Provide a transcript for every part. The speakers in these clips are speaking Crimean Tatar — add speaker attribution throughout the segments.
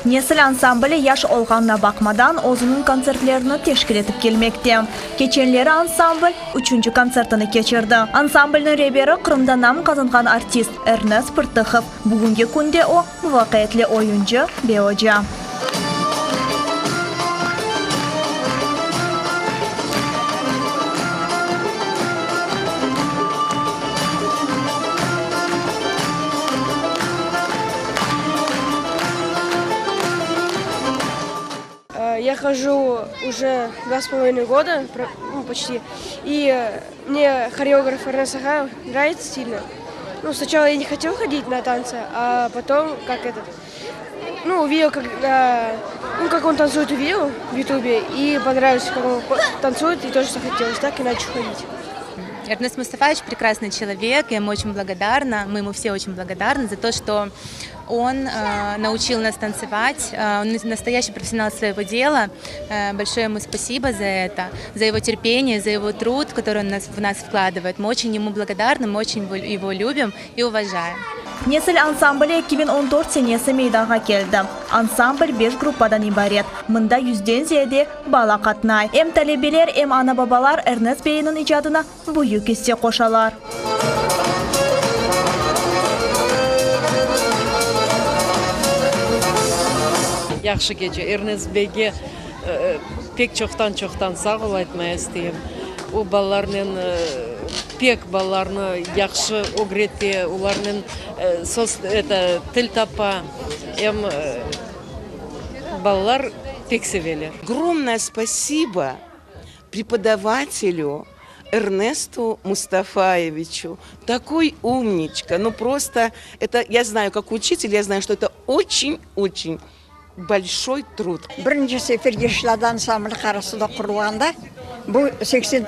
Speaker 1: Nesil ansambli yaş olğanına baqmadan, özüniñ kontsertlerini teşkil etip kelmekte. Keçenleri ansambl üçünci kontsertini keçirdi. Ansamblniñ reberi Qırımda nam qazanğan artist Ernest Pırtıhov. Bugünki künde o, muvafaqiyetli oyuncı ve oca.
Speaker 2: Я хожу уже два с половиной года, ну, почти, и мне хореограф Эрнест Ахаев нравится сильно. Ну, сначала я не хотел ходить на танцы, а потом, как этот, ну, увидел, как, ну, как он танцует, увидел в Ютубе, и понравилось, как он танцует, и тоже захотелось так и начал ходить.
Speaker 3: Эрнест Мустафаевич прекрасный человек, я ему очень благодарна, мы ему все очень благодарны за то, что он э, научил нас танцевать, э, он настоящий профессионал своего дела. Э, большое ему спасибо за это, за его терпение, за его труд, который он нас, в нас вкладывает. Мы очень ему благодарны, мы очень его любим и уважаем.
Speaker 1: Nesil ansambli 2014 senesi meydanğa keldi. Ansambl beş gruppadan ibaret. Mında yüzden ziyade bala qatnay. Em talebeler, em ana-babalar Ernest beyniñ icadına büyük isse qoşalar.
Speaker 4: Yahşı gece. Ernest beyge pek çoqtan-çoqtan sağ ol aytmaya isteyim. O balalarnen pek balalarnı yahşı ögrete, olarnen söz, eto, til tapa. Em balalar pek seveler.
Speaker 5: Ogromnoye spasibo prepodavatelyu Ernestu Mustafayeviçu. Takoy umniçka, nu prosto, eto, ya znayu, kak uçitel, ya znayu, çto eto oçin-oçin bolşoy trud.
Speaker 6: Birinci sefer Yeşil Ada ansambli Qarasuvda qurulğanda, bu seksen,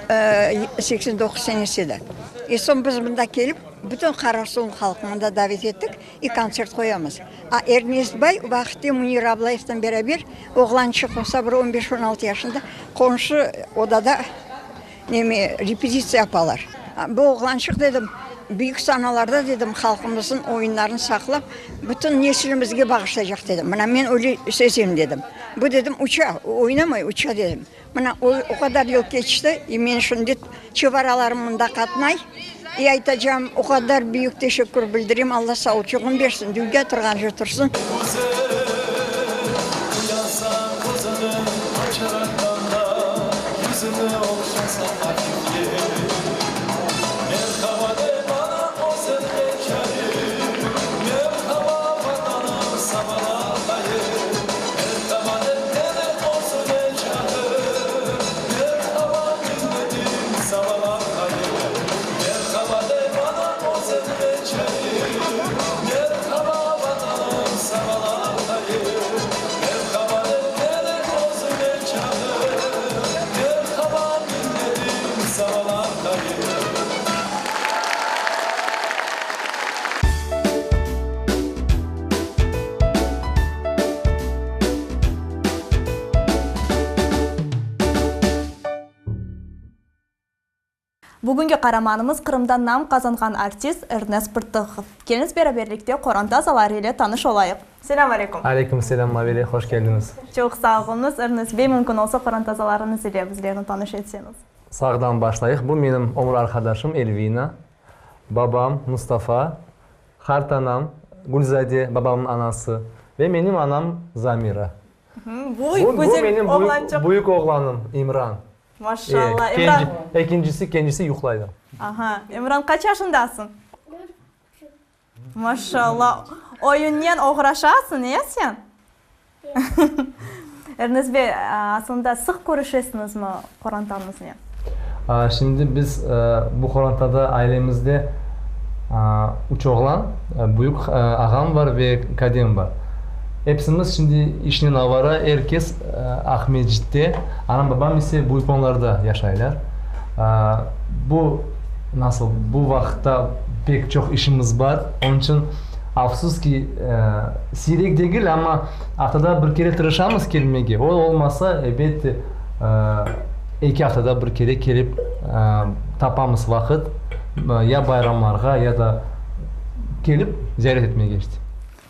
Speaker 6: 89 senesi edi. E soñ biz mında kelip, bütün Qarasuvnıñ halqını mında davet ettik i kontsert qoyamız. A Ernest bay o vaqıtte Münir Ablayevnen beraber, oğlançıq olsa bir on beş, on altı yaşında, qonşu odada neme, repetitsiya yapalar. Bu oğlançıq, dedim, büyük sanalarda, dedim, halqımıznıñ oyunlarını saqlap, bütün nesilimizge bağışlaycaq, dedim. Mına men öyle sezem, dedim. Bu, dedim, uça, oynamay, uça, dedim. Mına o, o qadar yıl keçti, i men şimdi çevaralarım mında qatnay, i aytacağım, o qadar büyük teşekkür bildirem, Alla savçığın bersin, dünya turğance tursın.
Speaker 1: Bugünki qaramanımız Qırımda nam qazanğan artist Ernest Pırtıhov. Keliñiz beraberlikte qoranta azaları ile tanış olayıq. Selâm aleyküm.
Speaker 7: Aleyküm selâm, Mavile, hoş keldiñiz.
Speaker 1: Çoq sağ oluñız, Ernest bey, mümkün olsa qoranta azalarıñız ile bizlerni tanış etseñiz.
Speaker 7: Sağdan başlayıq. Bu menim ömür arqadaşım Elvina, babam Mustafa, qartanam Gülzade, babamnıñ anası, ve menim anam Zamira.
Speaker 1: Bu,
Speaker 7: bu menim büyük oğlanım İmran.
Speaker 1: Maşallah, İmran.
Speaker 7: Ekincisi, kencisi yuqlaydı.
Speaker 1: Aha, İmran, qaç yaşındasıñ? Maşallah, oyunnen oğraşasıñ, e, sen? Ernest bey, aslında sıq körüşesiñizmi qorantañıznen?
Speaker 7: Şimdi biz bu qorantada, ailemizde üç oğlan, büyük ağam bar ve kadem bar. Episimiz şimdi işnen avara, er kes Aqmescitte, anam-babam ise Büyükonlarda yaşaylar. Bu, nasıl, bu vaqıtta pek çoq işimiz bar, onıñ içün, afsus ki, siyrek degil, amma aftada bir kere tırışamız kelmege, o olmasa, elbette, eki aftada bir kere kelip tapamız vaqıt, ya bayramlarğa, ya da kelip ziyaret etmege işte.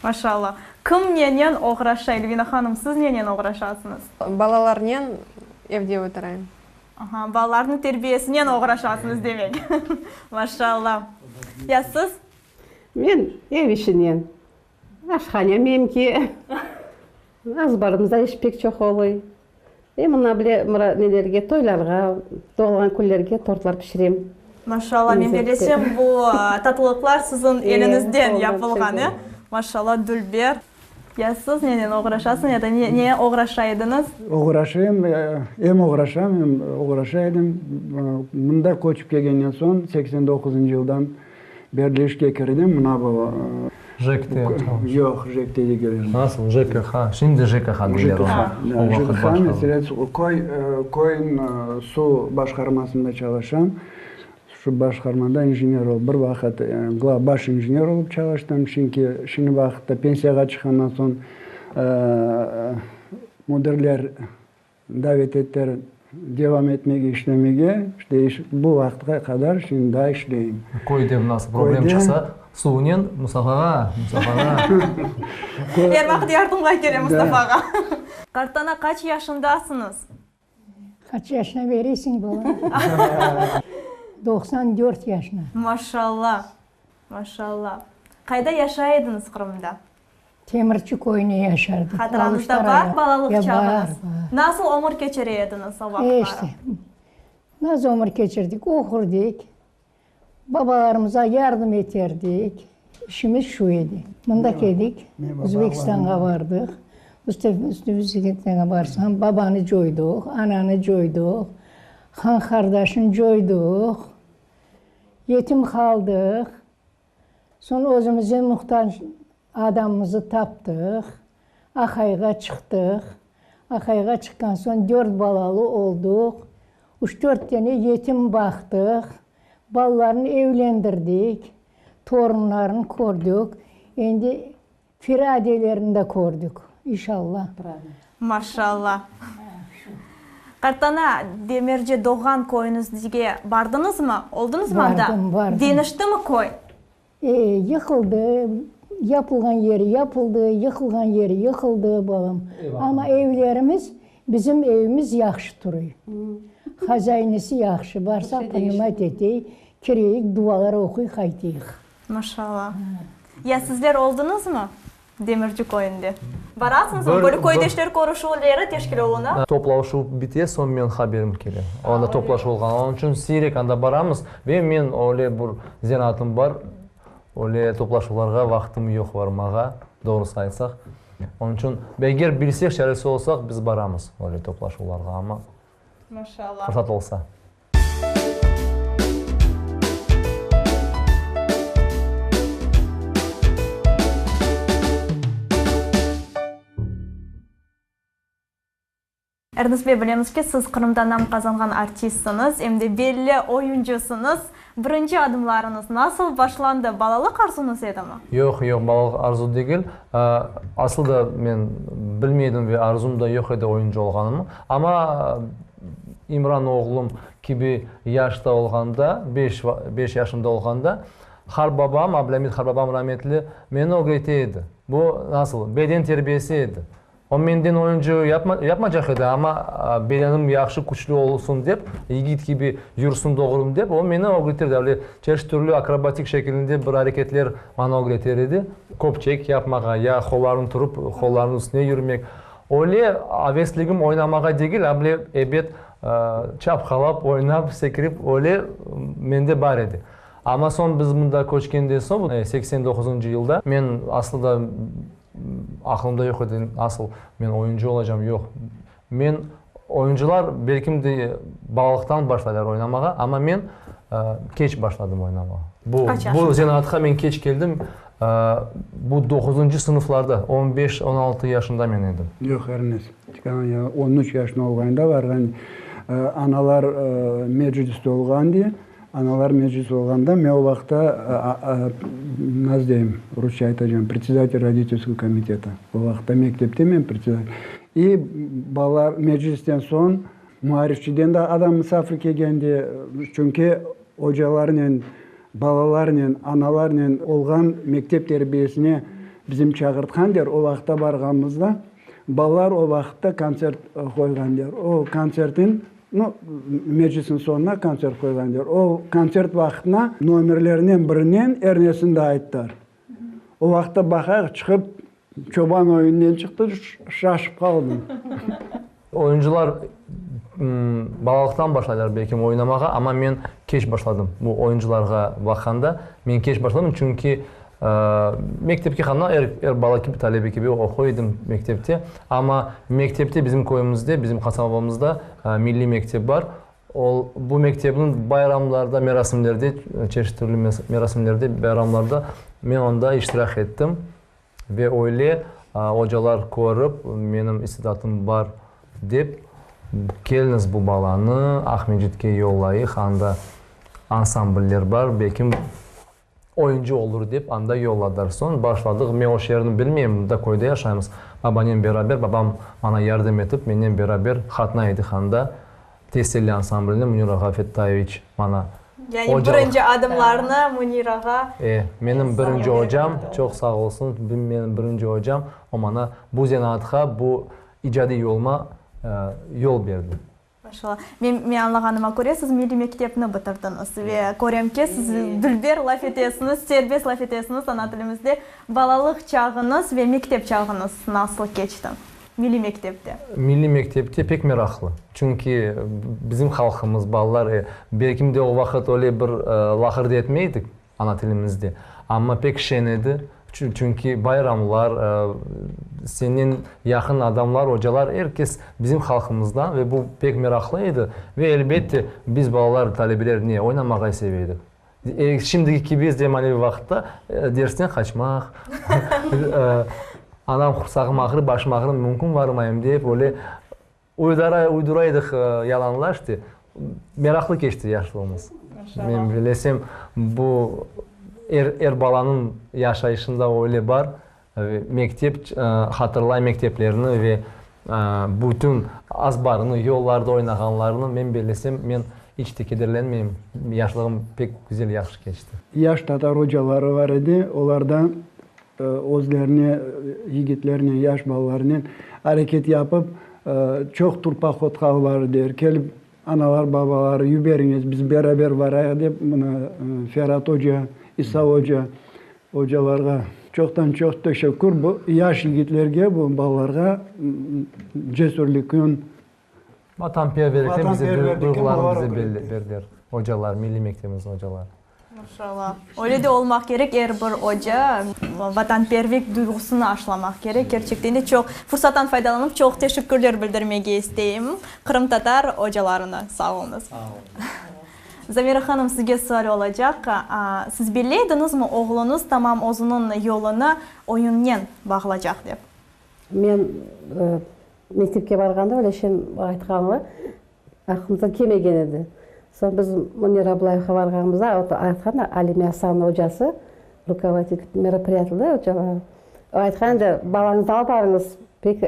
Speaker 1: Maşallah. Kim nenen oğraşa, Elvina hanım, siz nenen oğraşasıñız?
Speaker 8: Balalarnen evde oturayım.
Speaker 1: Aha, balalarnıñ terbiyesinen oğraşasıñız demek. Maşallah. Ya siz?
Speaker 9: Men ev işinen. Aşhane menimki. Azbarımızda iş pek çoq oluy. E, mına bile nelerge, toylarğa, doğulğan künlerge tortlar pişirem.
Speaker 1: Maşallah, men belesem, bu tatlılıqlar siziñ eliñizden yapılğan, e? Maşallah, dülber. Ya siz nenen oğraşasıñ ya da ne oğraşa ediñiz?
Speaker 10: Oğraşayım, em oğraşam, em oğraşa edim. Mında köçip kelgenden soñ, 89-ncı yıldan berli işke kirdim. Mına bu.
Speaker 7: JEKte çalışa.
Speaker 10: Yoq, JEKte degil.
Speaker 7: Nasıl? JKH. Şimdi JKH deyler oña.
Speaker 10: O vaqıt başqa. JKH, köy, köyün suv başqarmasında çalışam. Şu başqarmada injener olıp, bir vaqıt baş injener olıp çalıştım. Çünki şimdi vaqıtta pensiyağa çıqqandan soñ müdirler davet ettiler devam etmege işlemege. İşte iş bu vaqıtqa qadar şimdi daa işleyim.
Speaker 7: Köyde nasıl problem çıqsa, suvnen Mustafa ağa, Mustafa ağa.
Speaker 1: Er vaqıt yardımğa kele Mustafa ağa. Qartana, qaç yaşındasıñız?
Speaker 11: Qaç yaşına beresiñ, bala? 94 yaşına.
Speaker 1: Maşallah, maşallah. Qayda yaşay ediñiz Qırımda?
Speaker 11: Temirçi köyünde yaşardıq.
Speaker 1: Hatırañızda bar balalıq çağıñız? Bar, bar. Nasıl ömür keçire ediñiz o vaqıtları?
Speaker 11: İşte, nasıl ömür keçirdik? Oqurdik, Babalarımıza yardım eterdik. İşimiz şu edi. Mında keldik, Özbekistanğa bardıq. Özbekistanğa barsam, babanı coydıq, ananı coydıq, han-qardaşnı coydıq, yetim qaldıq. Soñ özümize muhtac adamımızı taptıq, aqayğa çıqtıq. Aqayğa çıqqan soñ dört balalı olduq. Üç-dört dene yetim baqtıq, balalarnı evlendirdik, torunlarını kördik, endi firadelerini de kördik, inşallah.
Speaker 1: Maşallah. Qartana, Demirci doğğan köyüñizge bardıñızmı? Oldıñızmı anda?
Speaker 11: Bardım, bardım.
Speaker 1: Deñiştimi köy?
Speaker 11: E, yıqıldı, yapılğan yeri yapıldı, yıqılğan yeri yıqıldı, balam. Amma evlerimiz, bizim evimiz yahşı turuy. Hazaynisi yahşı, barsaq primat etey, kireyik, dualar oquy, qaytayıq.
Speaker 1: Maşallah. Ya sizler oldıñızmı Demirci köyünde? Barasıñızmı? Böyle köydeşler körüşüvleri teşkil oluna?
Speaker 7: Toplaşuv bite, soñ men haberim kele. Anda toplaşuv olğan. Onıñ içün siyrek anda baramız. Ve men öyle bir zenaatım bar, öyle toplaşuvlarğa vaqtım yoq barmağa, doğrusı aytsaq. Onıñ içün, eger bilsek, çaresi olsaq, biz baramız öyle toplaşuvlarğa, amma fırsat olsa.
Speaker 1: Ernest bey, bilemiz ki, siz Qırımda nam qazanğan artistsiñiz, em de belli oyuncısıñız. Birinci adımlarıñız nasıl başlandı? Balalıq arzuñız edimi?
Speaker 7: Yoq, yoq, balalıq arzu degil. Aslı da men bilmeydim ve arzum da yoq edi oyuncı olğanımı. Amma İmran oğlum kibi yaşta olğanda, beş, beş yaşımda olğanda, harbabam, Ablâmit harbabam rametli, meni ögrete edi. Bu nasıl, beden terbiyesi edi. O menden oyuncı yapmacaq edi, amma bedenim yahşı, küçlü olsun dep, yigit kibi yürsin doğrum dep, o meni ögretirdi. Öyle çeşit türlü akrobatik şekilinde bir areketler maña ögreter edi. Köpçek yapmağa, ya qollarını turıp, qollarnıñ üstüne yürmek. Öyle avesligim oynamağa degil, able ebet çapqalap, oynap, sekirip, öyle mende bar edi. Amma soñ biz mında köçkenden soñ, 89-ncı yılda, men aslı da Aqlımda yoq edi, nasıl men oyuncı olacam, yoq. Men, oyuncılar belkim de balalıqtan başlaylar oynamağa, amma men keç başladım oynamağa. Bu, bu zenaatqa men keç keldim, bu doquzıncı sınıflarda, on beş, on altı yaşında men edim.
Speaker 10: Yoq, Ernes, on üç yaşında olğanda varğan, analar mecliste olğan de, Analar meclisi olğanda, men o vaqıtta, nasıl deyim, rusça aytacam, predsedatel roditelskogo komiteta. O vaqıtta mektepte men predsedatel. İ balalar meclisten soñ muarifçiden de adam misafir kelgende, çünki ocalarnen, balalarnen, analarnen olğan mektep terbiyesine. Bizim çağırtqan der, o vaqıtta barğanımızda, balalar o vaqıtta kontsert qoyğan der. O kontsertin, nu, meclisniñ soñuna kontsert qoyğan der. O kontsert vaqıtına nomerlerinen birinen Ernesni de ayttılar. O vaqıtta baqayıq, çıqıp çoban oyunınen çıqtı, şaşıp qaldım.
Speaker 7: Oyuncılar balalıqtan başlaylar belkim oynamağa, amma men keç başladım. Bu oyuncılarğa baqqanda, men keç başladım, çünki mektepke qandan er, er bala kibi, talebe kibi oquy edim mektepte. Amma mektepte bizim köyümizde, bizim qasabamızda milliy mektep bar. Ol, bu mektepniñ bayramlarda, merasimlerde, çeşit türlü merasimlerde, bayramlarda men onda iştirak ettim. Ve öyle ocalar körip, menim istidatım bar dep, keliñiz bu balanı Aqmescitke yollayıq, anda ansambller bar, belkim oyuncı olur dep anda yolladılar. Soñ başladıq, men o şeerni bilmeyim, mında köyde yaşaymız, babanen beraber, babam maña yardım etip, mennen beraber qatnay edik anda. Teselli ansambline Münir ağa Fettayeviç maña
Speaker 1: Yani birinci adımlarnı Münir ağa.
Speaker 7: E, menim birinci ocam, çoq sağ olsun, menim birinci ocam, o maña bu zenaatqa, bu icadiy yoluma yol berdi.
Speaker 1: Maşallah. Men, men añlağanıma köre, siz milliy mektepni bitirdiñiz ve körem ki, siz dülber laf etesiñiz, serbest laf etesiñiz ana tilimizde. Balalıq çağıñız ve mektep çağıñız nasıl keçti? Milliy mektepte.
Speaker 7: Milliy mektepte pek meraqlı. Çünki bizim halqımız, balalar, belkim de o vaqıt öyle bir laqırdı etmey edik ana tilimizde, amma pek şeñ edi. Çünki bayramlar, senen yaqın adamlar, ocalar, er kes bizim halqımızdan ve bu pek meraqlı edi. Ve elbette, biz balalar, talebeler ne, oynamağa seve edik. Şimdiki kibi zemaneviy vaqıtta dersten qaçmaq, anam qursağım ağrı, başım ağrı, mümkün barmayım dep öyle uydura edik yalanlar işte. Meraqlı keçti yaşlığımız. Men bilesem, bu er er balanıñ yaşayışında öyle bar. Mektep, hatırlay mekteplerni ve bütün azbarnı, yollarda oynağanlarnı. Men bellesem, men iç te kederlenmeyim, yaşlığım pek güzel, yahşı keçti.
Speaker 10: Yaş tatar ocaları bar edi, olar da özlerine, yigitlernen, yaş balalarnen areket yapıp, çoq turpahodqa bar der, kelip analar, babalar, yuberiñiz, biz beraber barayıq dep, mına Ferat oca, İsa oca, Ocalarğa çoqtan-çoq teşekkür, bu yaş yigitlerge, bu balalarğa cesürlikün.
Speaker 7: Vatanperverlikten bize duyğularını bize berdiler ocalar, milliy mektebimizniñ ocaları.
Speaker 1: Maşallah. Öyle de olmaq kerek, er bir oca vatanpervik duyğusını aşlamaq kerek. Kerçekten de çoq fursattan faydalanıp çoq teşekkürler bildirmege isteyim qırımtatar ocalarına. Sağ oluñız. Zamira hanım, sizge sual olacaq. Siz belley ediñizmi, oğluñız tamam özüniñ yolunı oyunnen bağlacaq dep?
Speaker 9: Men mektepke barğanda öyle şey aytqanlar aqlımızdan kelmegen edi. Soñ biz Münir Ablayevge barğanımızda aytqan Alime Asanova ocası, rukovoditelь мероприятия da ocalar, o aytqan edi, balañıznı alıp barıñız, pek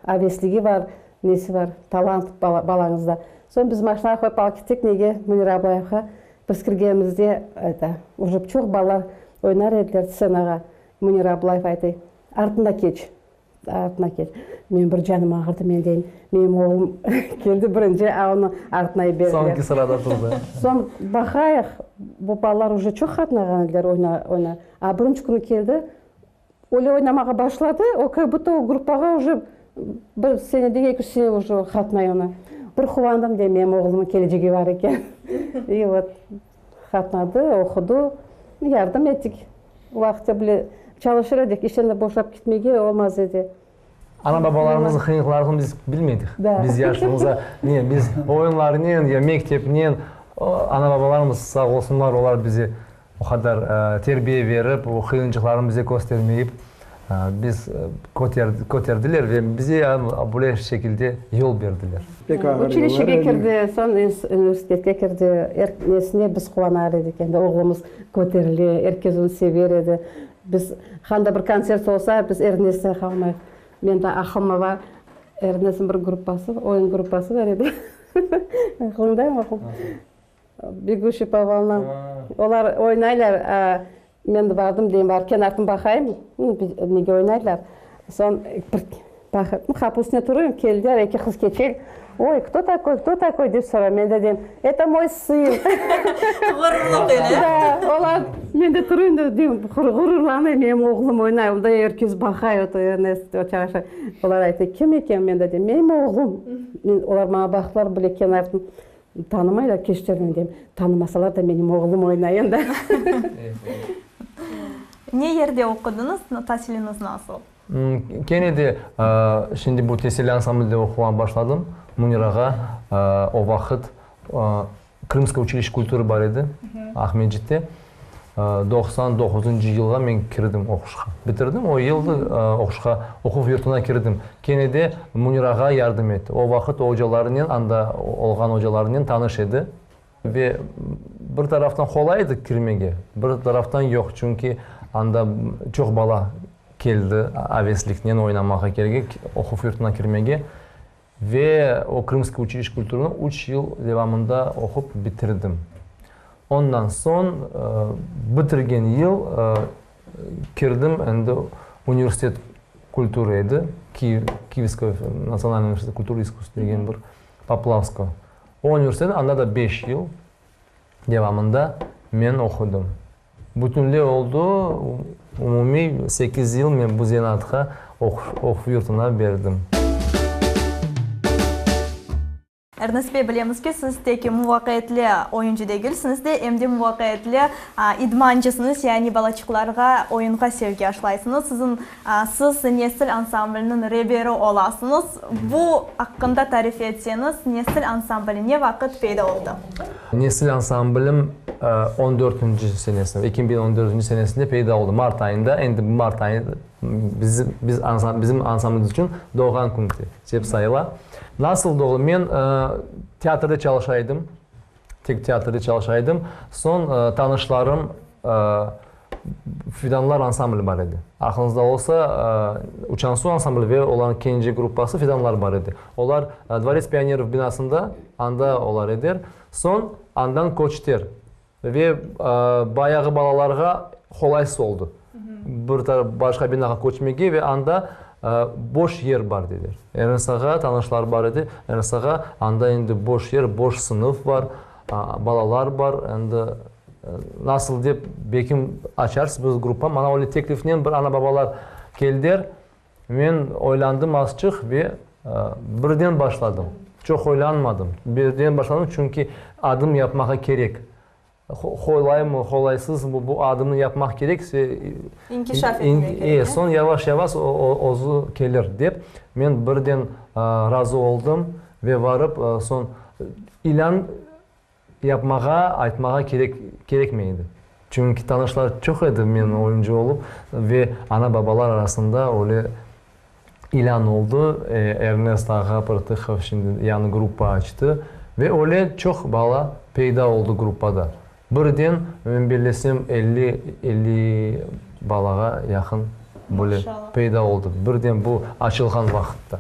Speaker 9: avesligi bar, Nesi bar, talant balañızda. Soñ biz maşinağa qoyıp alıp kettik, nege, Münir Ablayevğa. Biz kirgenimizde, eta, uje çoq balalar oynar ediler stsenağa. Münir Ablayev aytay, Artına keç, artına keç. Men bir canım ağırdı, men deyim, menim oğlum keldi birinci, a onı artına yiberdiler.
Speaker 7: Soñki sırada turdı.
Speaker 9: Soñ baqayıq, bu balalar uje çoq qatnağan ediler, oyna. A birinci künü keldi, Öyle oynamağa başladı, o kak budto o gruppağa uje bir sene de, eki sene uje qatnay onı. Bir quvandım, deyim, menim oğlumnıñ kelecegi bar eken. İ vot, qatnadı, oqudı, yardım ettik. O vaqıtta bile çalışır edik, işten de boşap ketmege olmaz edi.
Speaker 7: Ana-babalarımıznıñ qıyınlıqlarını biz bilmedik. Biz yaşlığımızda ne, biz oyunlarnen ya mektepnen, ana-babalarımız sağ olsunlar, olar bize o qadar terbiye berip, o qıyınçıqlarnı bize köstermeyip, biz köterdiler ve bize böyle şekilde yol berdiler.
Speaker 10: Pek ağır yıllar
Speaker 9: Uçilişege kirdi, soñ universitetke kirdi. Er nesine biz quvanar edik endi, oğlumız köterile, er kes onı sever edi. Biz, qanda bir kontsert olsa, biz Ernestten qalmayıq. Mende aqılma bar, Ernesniñ bir gruppası, oyun gruppası bar edi. Aqılıñdamı, oğlum? Beguşi po volnam. Olar oynaylar. Men bardım, deyim, barıp kenardan baqayım, nege oynaylar. Soñ bir baqıp, qapu üstünde turayım, keldiler, eki qız keçe, Oy, kto takoy, kto takoy, dep soray. Men de deyim, Eto moy sın.
Speaker 1: Ğururlıq ile.
Speaker 9: Da, olar, men de turayım da, deyim, ğururlanayım, menim oğlum oynay, onda er kes baqay, o Ernest, o çağışa. Olar ayta, kim eken? Men de deyim, menim oğlum. Olar maña baqtılar bile kenardan. Tanımaylar, keçtermen deyim. Tanımasalar da menim oğlum oynay endi.
Speaker 1: Ne yerde oqudıñız, tasiliñiz nasıl?
Speaker 7: Kene de şimdi bu Teselli ansamblde oqumağa başladım. Münir ağa o vaqıt Krımskoye uçilişçe kulturı bar edi Aqmescitte. 99-ncı yılğa men kirdim oquşqa. Bitirdim, o yıl oquşqa, oquv yurtuna kirdim. Kene de Münir ağa yardım etti. O vaqıt ocalarnen, anda olğan ocalarnen tanış edi. Ve bir taraftan qolay edi kirmege, bir taraftan yoq, çünki anda çoq bala keldi avesliknen oynamağa kelge, oquv yurtuna kirmege. Ve o Krımskiy uçiliş kulturını üç yıl devamında oqup bitirdim. Ondan soñ bitirgen yıl kirdim endi universitet kulturı edi, Kiyev, Kiyevskoye natsionalnıy universitet kulturı i iskusstv degen bir Poplavskogo. O universitet, anda da beş yıl devamında men oqudım. Bütünley oldı, umumiy sekiz yıl men bu zenaatqa oquv yurtuna berdim.
Speaker 1: Ernest bey, bilemiz ki, siz tek muvafaqiyetli oyuncı degilsiñiz de, em de muvafaqiyetli idmancısıñız, yani balaçıqlarğa oyunğa sevgi aşlaysıñız. Siziñ, siz Nesil ansambliniñ reberi olasıñız. Bu aqqında tarif etseñiz, Nesil ansambli ne vaqıt peyda oldı?
Speaker 7: Nesil ansamblim on dörtünci senesinde, 2014 senesinde peyda oldı, mart ayında, endi mart ayı bizim, biz, bizim ansamblimiz içün doğğan kün dep sayıla. Nasıl doğdı? Men teatrde çalışa edim, tek teatrde çalışa edim. Soñ tanışlarım Fidanlar ansambli bar edi. Aqlıñızda olsa, Uçan suv ansambli ve olarnıñ kence gruppası Fidanlar bar edi. Olar Dvorets pionerov binasında, anda olar eder. Soñ andan köçter. Ve bayağı balalarğa qolaysız oldı. Bir başqa binağa köçmege ve anda boş yer bar dediler. Ernest ağa, tanışlar bar edi. Ernest ağa, anda endi boş yer, boş sınıf bar, balalar bar, endi Nasıl dep, belkim açarsız biz gruppa. Maña öyle teklifnen bir ana-babalar keldiler. Men oylandım azçıq ve birden başladım. Çoq oylanmadım. Birden başladım, çünki adım yapmağa kerek. Qolaymı, qolaysızmı, bu adımnı yapmaq kerek.
Speaker 1: İnkişaf etmek kerek.
Speaker 7: Soñ yavaş-yavaş özü kelir dep, men birden razı oldım ve varıp soñ ilân Yapmağa, aytmağa kerek, kerekmey edi. Çünki tanışlar çoq edi, men oyuncı olıp ve ana-babalar arasında öyle ilân oldı, Ernest ağa Prtıhov şimdi yañı gruppa açtı ve öyle çoq bala peyda oldı gruppada. Birden, men bellesem, 50, 50 balağa yaqın böyle peyda oldı, birden bu açılğan vaqıtta.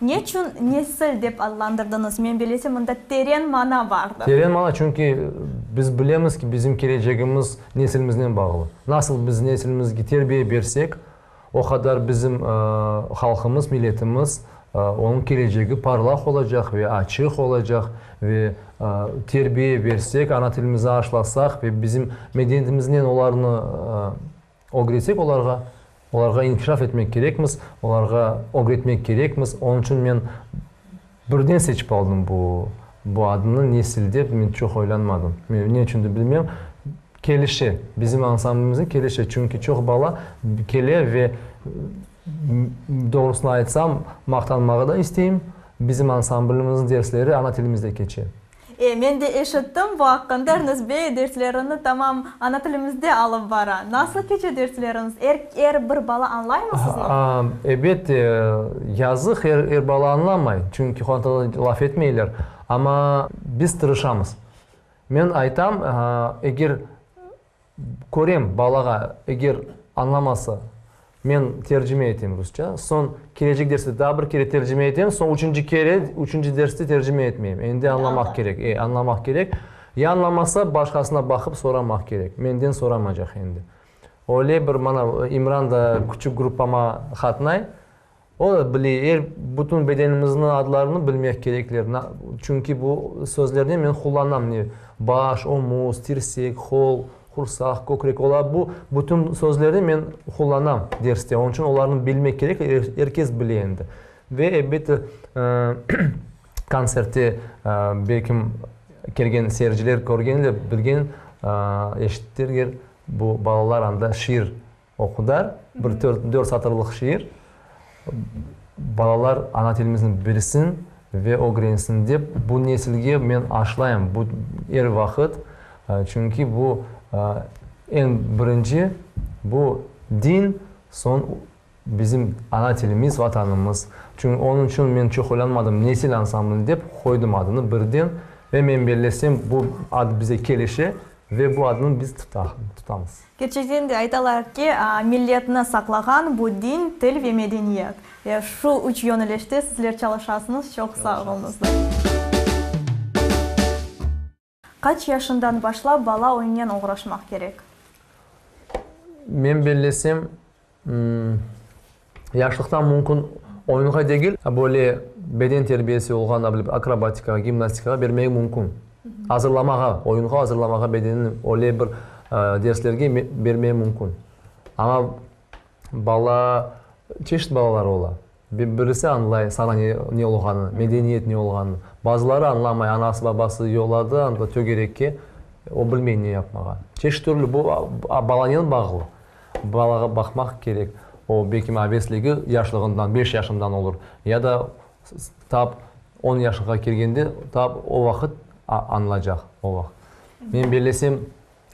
Speaker 1: Neçün Nesil dep adlandırdıñız? Men bilesem, mında teren mana bardır.
Speaker 7: Teren mana, çünki biz bilemiz ki, bizim kelecegimiz nesilimiznen bağlı. Nasıl biz nesilimizge terbiye bersek, o qadar bizim halqımız, milletimiz. Onıñ kelecegi parlaq olacaq ve açıq olacaq ve terbiye bersek, ana tilimizni aşlasaq ve bizim medeniyetimiznen olarnı ögretsek olarğa, olarğa inkişaf etmek kerekmiz, olarğa ögretmek kerekmiz. Onıñ içün men birden seçip aldım bu bu adnı, Nesil dep, men çoq oylanmadım. Men ne içündir bilmem, kelişe, bizim ansamblimizge kelişe, çünki çoq bala kele ve Doğrusını aytsam, maqtanmağa da isteyim, bizim ansamblimizniñ dersleri ana tilimizde keçe.
Speaker 1: E, men de eşittim bu aqqında, Ernest bey derslerini tamam ana tilimizde alıp bara. Nasıl keçe dersleriñiz? Er, er bir bala añlaymı sizni?
Speaker 7: Ebet, yazıq, er, er bala añlamay, çünki qorantada laf etmeyler. Amma biz tırışamız. Men aytam, eger Körem, balağa, eger añlamasa, men tercime etem rusça. Soñ kelecek derste daa bir kere tercime etem, soñ üçünci kere, üçünci derste tercime etmeyim. Endi añlamaq kerek. E, añlamaq kerek. Ya añlamasa, başqasına baqıp soramaq kerek. Menden soramaycaq endi. Öyle bir, mana, İmran da küçük gruppama qatnay. O da bile, er bütün bedenimizniñ adlarını bilmek kerekler, çünki bu sözlerni men qullanam, ne, baş, omuz, tirsek, qol, qursaq, kökrek, olar bu bütün sözlerni men qullanam derste, onıñ içün olarnı bilmek kerek, er kes bile endi. Ve elbette, kontsertte belkim kelgen seyirciler körgenler, bilgen, eşittirger, bu balalar anda şiir Oqudar, bir dört satırlıq şiir, balalar ana tilimizni bilsin ve ögrensin dep, bu nesilge men aşlayım bu er vaqıt, çünki bu eñ birinci bu din, soñ bizim ana tilimiz, Vatanımız. Çünki onıñ içün men çoq oylanmadım, Nesil ansambli dep qoydım adını birden ve men bellesem bu ad bize kelişe ve bu adnı biz tutamız.
Speaker 1: Kerçekten de aytalar ki, milletni saqlağan bu din, til ve medeniyet. Ve şu üç yönelişte sizler çalışasıñız, çoq sağ oluñızlar. Qaç yaşından başlap bala oyunnen oğraşmaq kerek?
Speaker 7: Men bellesem, yaşlıqtan mümkün oyunğa degil, böyle beden terbiyesi olğan, akrobatikağa, gimnastikağa bermege mümkün. Azırlamağa, oyunğa azırlamağa bedenini öyle bir derslerge bermege mümkün. Amma bala, çeşit balalar ola. Birisi añlay sana ne olğanını, medeniyet ne olğanını. Bazıları añlamay, anası, babası yolladı anda tögerekke, o bilmey ne yapmağa. Çeşit türlü, bu balanen bağlı. Balağa baqmaq kerek. O, belki avesligi yaşlığından, beş yaşından olur. Ya da tap on yaşğa kelgende, tap o vaqıt añlacaq, o vaqıt. Men bellesem,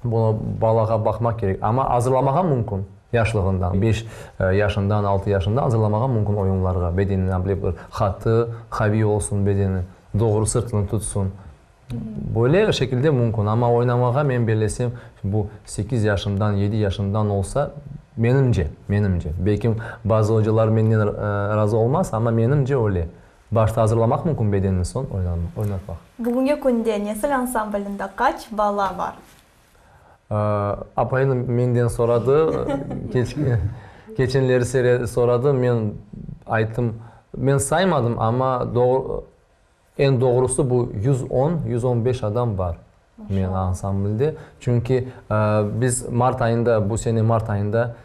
Speaker 7: Bunı balağa baqmaq kerek. Amma azırlamağa mümkün yaşlığından, beş yaşından, altı yaşından azırlamağa mümkün oyunlarğa, bedenini bile bir qattı, qaviy olsun bedeni, doğru sırtını tutsun. Böyle şekilde mümkün. Amma oynamağa, men bellesem, bu sekiz yaşından, yedi yaşından olsa, menimce, menimce, belki bazı ocalar mennen razı olmaz, amma menimce öyle. Başta azırlamaq mümkün bedenni, soñ oynatmaq.
Speaker 1: Bugüngi künde Nesil ansamblinde qaç bala bar?
Speaker 7: Apayım menden soradı, keçenleri soradı, men ayttım, men saymadım, amma eñ doğrusı bu 110, 115 adam bar menim ansamblde. Çünki biz mart ayında, bu sene mart ayında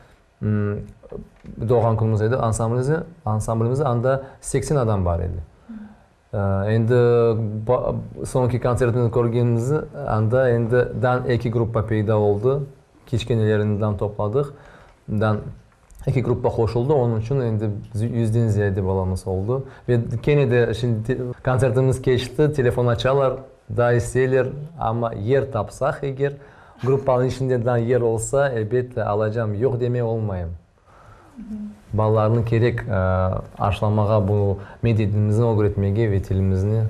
Speaker 7: Doğğan künümiz edi, ansamblimiz, anda 80 adam bar edi. Endi soñki kontsertimizni körgenimiz, anda endi dan eki gruppa peyda oldı, kiçkenelerinden topladıq, dan eki gruppa qoşuldı, onıñ içün endi yüzden ziyade balamız oldı. Ve kene de şimdi kontsertimiz keçti, telefon açalar, daa isteyler, amma yer tapsaq eger, Gruppanıñ içinde daa yer olsa, elbette, alacam, yoq demey olmayım. Balalarnı kerek aşlamağa, bu medeniyetimizni ögretmege ve tilimizni.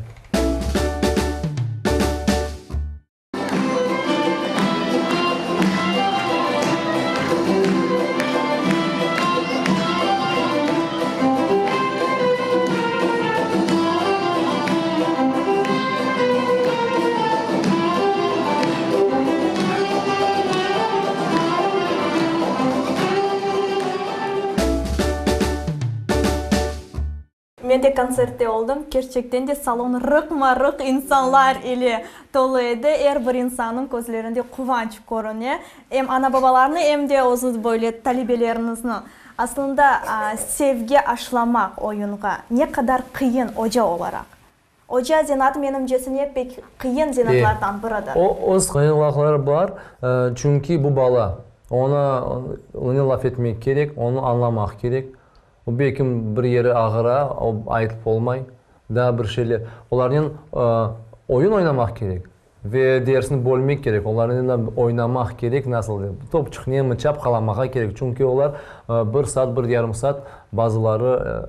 Speaker 1: Men de kontsertte oldım. Kerçekten de salon rıqma-rıq insanlar ile tolu edi. Er bir insannıñ közlerinde quvanç körüne. Em ana-babalarnı, em de özüñiz böyle talebeleriñizni. Aslında, sevgi aşlamaq oyunğa ne qadar qıyın oca olaraq? Oca zenaatı menimcesine pek qıyın zenaatlardan biridir.
Speaker 7: O, öz qıyınlıqları bar, çünki bu bala, onı, onen laf etmek kerek, onı añlamaq kerek. O, belkim, bir yeri ağıra, o, aytıp olmay, daa bir şeyler. Olarnen oyun oynamaq kerek ve dersni bölmek kerek, olarnen oynamaq kerek, nasıl dep, topçuqnenmi, çapqalamağa kerek, çünki olar bir saat, bir yarım saat bazıları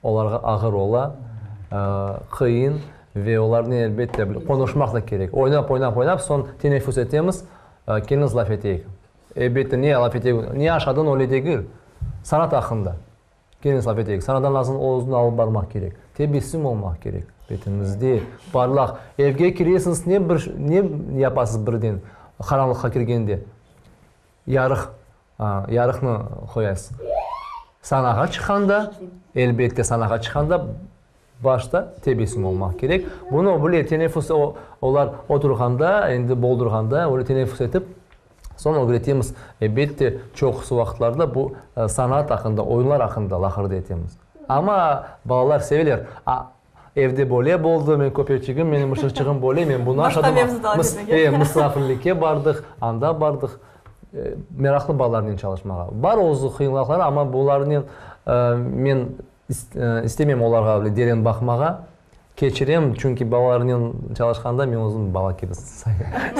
Speaker 7: Olarğa ağır ola, qıyın ve olarnen, elbette, qonuşmaq da kerek. Oynap, oynap, oynap, soñ teneffüs etemiz, keliñiz laf eteyik. Elbette, ne laf eteyik, ne aşadıñ, öyle degil, sanat aqqında. Keliñiz laf eteyik. Sanadan nasıl özüni alıp barmaq kerek, tebessüm olmaq kerek betimizde, parlaq. Evge kiresiñiz, ne bir, ne yapasız birden qaranlıqqa kirgende? Yarıq, yarıqnı qoyasız. Sanağa çıqqanda, elbette, sanağa çıqqanda başta tebessüm olmaq kerek. Bunı bile teneffüs, olar oturğanda, endi boldurğanda, öyle teneffüs etip, soñ ögretemiz. Elbette, çoqusı vaqıtlarda bu sanat aqqında, oyunlar aqqında laqırdı etemiz. Amma balalar seveler. Evde böyle boldı, men köpekçigim, menim mışıqçığım böyle, men bunı aşadım. E, musafirlikke bardıq, anda bardıq. Meraqlı balalarnen çalışmağa. Bar özü qıyınlıqları, amma bularnen men istemeyim olarğa öyle deren baqmağa. Keçirem, çünki balalarnen çalışqanda men özüm bala kibi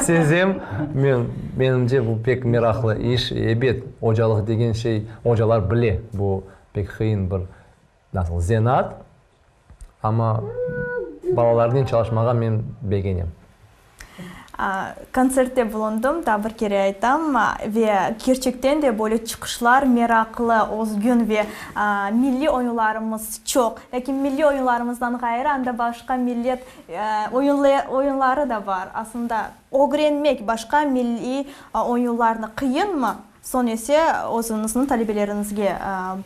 Speaker 7: sezem. Men, menimce, bu pek meraqlı iş. Ebet, ocalıq degen şey, ocalar bile, bu pek qıyın bir Nasıl zenaat, amma balalarnen çalışmağa men begenem.
Speaker 1: Kontsertte bulundım, daa bir kere aytam, ve kerçekten de böyle çıqışlar meraqlı, özgün ve milliy oyunlarımız çoq. Lâkin milliy oyunlarımızdan ğayrı anda başqa millet oyunları da bar. Aslında, ögrenmek başqa milliy oyunlarnı qıyınmı? Soñ ise özüñizniñ talebeleriñizge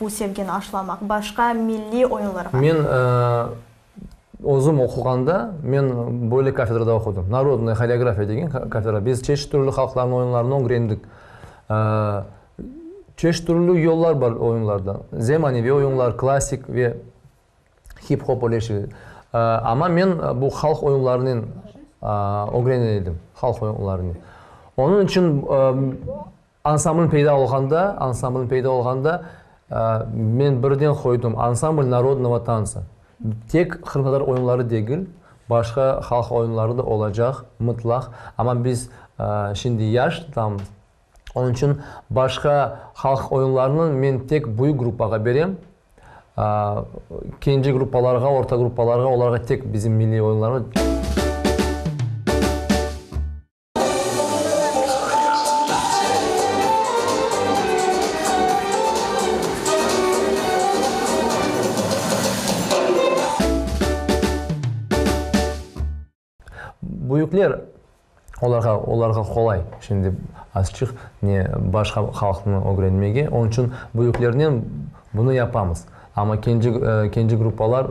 Speaker 1: bu sevgini aşlamaq, başqa milliy oyunlarğa.
Speaker 7: Men özüm oquğanda, men böyle kafedrada oqudım, narodnaya horeografiya degen kafedra. Biz çeşit türlü halqlarnıñ oyunlarını ögrendik. Çeşit türlü yollar bar oyunlarda, zemaneviy oyunlar, klassik ve hip-hop öyle şey. Amma men bu halq oyunlarınen ögrene edim, halq oyunlarınen. Onıñ içün ansambl peyda olğanda, ansambl peyda olğanda men birden qoydım, Ansambl narodnogo tantsa. Tek qırımtatar oyunları degil, başqa halq oyunları da olacaq mıtlaq. Amma biz şimdi yaş tam, onıñ içün başqa halq oyunlarını men tek büyük gruppağa berem. Kence gruppalarğa, orta gruppalarğa, olarğa tek bizim milliy oyunlarnı. Büyükler, olarğa, olarğa qolay şimdi azçıq ne başqa halqnı ögrenmege, onıñ içün büyüklernen bunı yapamız. Amma kence, kence gruppalar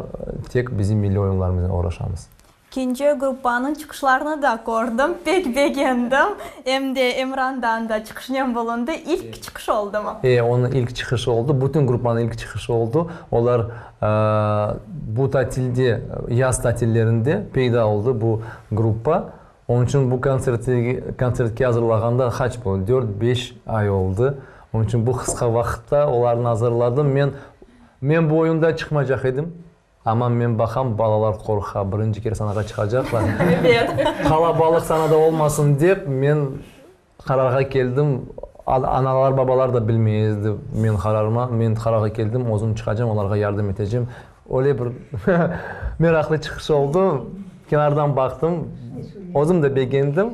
Speaker 7: tek bizim milliy oyunlarımıznen oğraşamız.
Speaker 1: Kence gruppanıñ çıqışlarını da kördim, pek begendim. Em de Emran da anda çıqışnen bulundı. İlk çıqışı oldumı?
Speaker 7: E, onıñ ilk çıqışı oldı, bütün gruppanıñ ilk çıqışı oldı. Olar Bu tatilde, yaz tatillerinde peyda oldı bu gruppa. Onıñ içün bu kontsertke azırlağanda qaç bu, dört, beş ay oldı. Onıñ içün bu qısqa vaqıtta olarnı azırladım. Men, men bu oyunda çıqmaycaq edim, amma men baqam, balalar qorqa, birinci kere sanağa çıqacaqlar. Qalabalıq sanada olmasın dep, men Qararğa keldim, analar, babalar da bilmey edi men qararıma. Men qararğa keldim, özüm çıqacam, olarğa yardım etecem. Öyle bir meraqlı çıqış oldı. Kenardan baqtım, özüm de begendim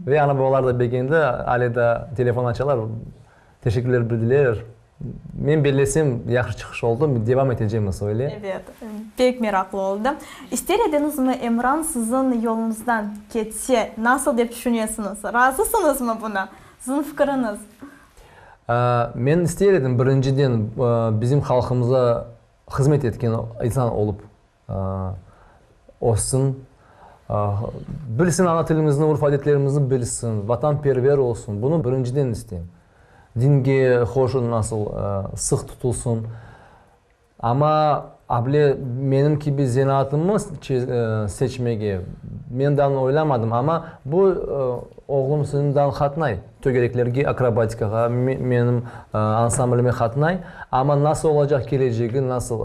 Speaker 7: ve ana-babalar da begendi. Ale da telefon açalar, teşekkürler bildireler. Men bellesem, yahşı çıqış oldı, devam etecemiz öyle.
Speaker 1: Evet, pek meraqlı oldı. İster ediñizmi, Emran siziñ yoluñızdan ketse, nasıl dep tüşünesiñiz? Razısıñızmı buna? Siziñ fikiriñiz?
Speaker 7: Men ister edim, birinciden, bizim halqımıza. Hızmet etken insan olıp össün, bilsin ana tilimizni, urf-adetlerimizni bilsin, vatanperver olsun. Bunı birinciden isteyim. Dinge hoş nasıl sıq tutulsun. Amma able menim kibi zenaatımı seçmege men daa oylamadım. Amma bu oğlum sizin daa qatnay tögereklerge, akrobatikağa, menim ansamblime qatnay. Amma nasıl olacaq kelecegi, nasıl